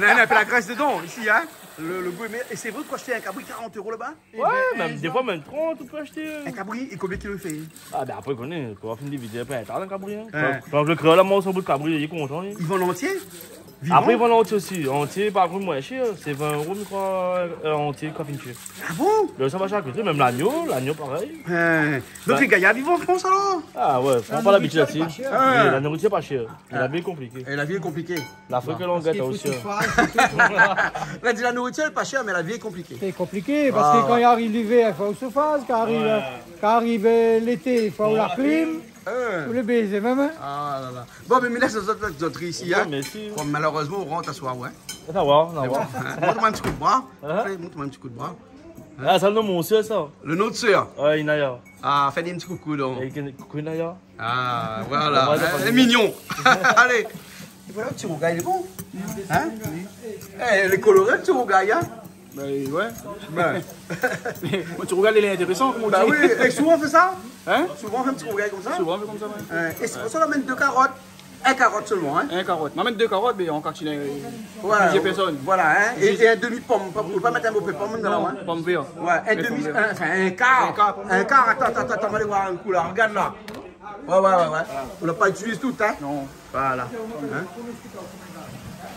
Non, non, épi la grès dedan, isi, hein. Le, le gou, mé, é sé vré, ou ashté in kabri karant euro laba ? Ouais, mèm, défoi, mèm trant, ou pé ashté, euh. In kabri, é konbien kilo i fé ? Ah, bin, apré, ou koné, kan ou fini diviz, apré, in kabri, hein. Ouais. Kan, kan le kréol i manz son bout kabri, li lé kontan, li. I vann antié ? Vivan ? Apré, i vann antié osi. Antié, par kont, moin shèr, sé vin euro, mi kroi, euh, antié, kan fini tié. Ah bon ? Donk, sa va shak koté, mèm lagno, lagno parèy. Hein. Donk, lé gayar i viv an Frans, alor ? Ah ouais, Frans, pa labitid isi. La nouritir lé pa shèr. Hein. Mé la vi lé konpliké. É la vi lé konpliké. Lafrik lé an gèt osi, hein. Parske i fo sofaz, sé tout. La di la nouritir lé pa shèr, mé la vi lé konpliké. Sé konpliké, parske kan i ariv livèr, i fo sofaz, kan i ariv, kan i ariv, euh, lété, i fo la klim. Hein. Ou lé bézé mèm, hein ? Ah la la. Bon, mé, mé la, sé zot, zot ri isi, hein. Mèrsi. Bon, malérèzman, ou rant aswar, ouais. Sa va, sa va. Mont amoin in ti kou d'bra. Hein ? Fé, mont amoin in ti kou d'bra. Ah, sa, le non mon sèr, sa. Le non de sèr ? Ouais, Inaya. Ah, fé in ti koukou, donk. É, koukou, Inaya. Ah, voilà. Ouais, sa va. Hein, mignon. Alé. É voilà, le ti rougay, lé bon. Hein ? Eh, lé koloré, le ti rougay, hein ? Bin, ouais. Bin. Bon, ti rougay lé intérésan, konm i di. Bin oui, é souvan i fé sa ? Hein ? Souvan i fé in ti rougay konmsa. Souvan i fé konmsa, ouais. Euh, é sé pou sa ou amenn dé karot. In karot solman, hein. In karot. Non, mèt dé karot, mé an kantité, euh, ouais, plizièr pèrsone. Voilà, hein. É, é in demi pom. Pa, fo pa mèt in mové pom dedan, hein. Non, pom vèr. Ouais, in demi, in, anfin, in kar. In kar. In kar, atann, atann, atann, alé oir in kou la. Rogard la. Ouais, ouais, ouais, ouais. Ou la pa itiliz tout, hein. Non. Voilà. Hein ?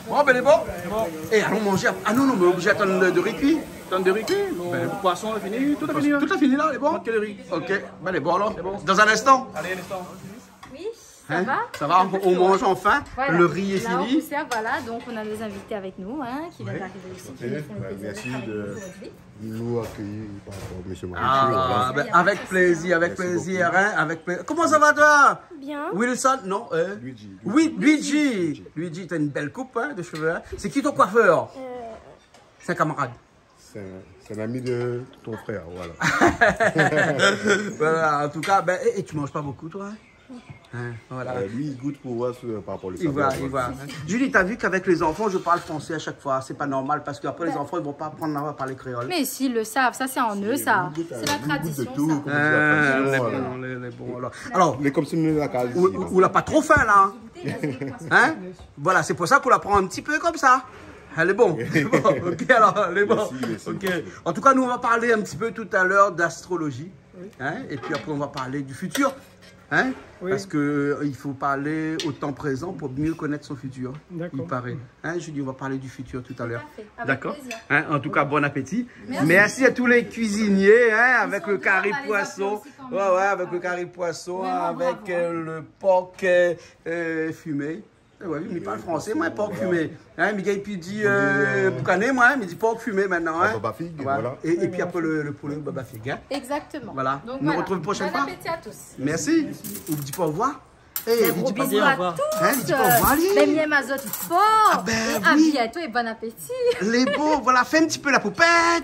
Bon, bin, lé bon. Lé bon. É alon manzé. Ah non, non, mé oblizé atann lo, lo ri kui. Atann lo ri kui, lo poison la fini, tout la fini, hein. Tout la fini la, lé bon ? Mank ke lo ri. Ok, bin, lé bon alor. Lé bon. Dans un instant. Alé, in instan. Oui, ça va ? Hein ? Ça va, on, on mange enfin. Voilà. Le riz est fini. Là, on vous sert, voilà, donc on a nos invités avec nous, hein, qui viennent d'arriver ici, qui nous font le plaisir d'être avec nous aujourd'hui. Ouais, merci de nous accueillir par rapport à monsieur Marichal, voilà. Ah, ben, avec plaisir, avec plaisir, hein, avec pla-, comment ça va, toi ? Bien. Wilson, non, euh, Luigi, Luigi. Oui, Luigi. Luigi, t'as une belle coupe, hein, de cheveux, hein. C'est qui ton coiffeur ? Euh. C'est un camarade. C'est un, c'est un ami de ton frère, voilà. Voilà, en tout cas, ben, et, et tu manges pas beaucoup, toi, hein ? Hein, voilà. Euh, lui, il goûte pour voir sur, par rapport aux saveurs, voilà. Il voit, il voit. Julie, t'as vu qu'avec les enfants, je parle français à chaque fois. C'est pas normal parce qu'après, les enfants, ils vont pas apprendre à parler créole. Mais s'ils le savent, ça, c'est en eux, ça. C'est la tradition, ça. Si, lui, il goûte, lui, il goûte de tout, comme il dit, la tradition, voilà. Euh, lé, lé bon, alors. Alors, mais comme c'est une vacances, ou, ou, ou la pa tro fin, la, hein ? Hein ? Voilà, c'est pour ça qu'on la prend un petit peu comme ça. Lé bon. Lé bon. Ok, alors, lé bon. Merci, merci. Ok. En tout cas, nous, on va parler un petit peu tout à l'heure d'astrologie. Oui. Hein ? Et puis après, on va parler du futur. Hein ? Oui. Parce que, euh, il faut parler au temps présent pour mieux connaître son futur, il paraît. D'accord. Hein, Julie, on va parler du futur tout à l'heure. Tout à fait. Avec plaisir. D'accord ? Hein, en tout cas, bon appétit. Merci. Merci à tous les cuisiniers, hein, avec le cari poisson. Ils sont dehors, là, les apéros, c'est quand même, ouais, ouais, avec le cari poisson, vraiment bravo, hein, avec, euh, le porc, euh, euh, fumé. Eh ouais, mi parl fransé, moin, pork fimé. Hein, mi gingn pi di, euh, boukané, moin, mi di pork fimé mintnan, hein. Baba fig, voilà. Et, et puis après le, le poulet au baba fig, hein. Exactement. Voilà. Donc voilà. Nous retrouvons une prochaine fois. Bon appétit à tous. Merci. Ou di pa au revoir. Eh, li di pa au revoir. Un gros bisou à tous. Hein, li di pa au revoir, li. Bén mi èm azot for. Ah ben oui. Et à bientôt et bon appétit. Lé bon, voilà, fé in ti pé la poupèt.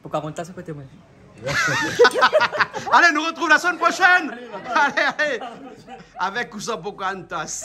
Pocahontas à côté, moi. Allez, nous retrouve la semaine prochaine. Allez, allez. Avec ou sans Pocahontas.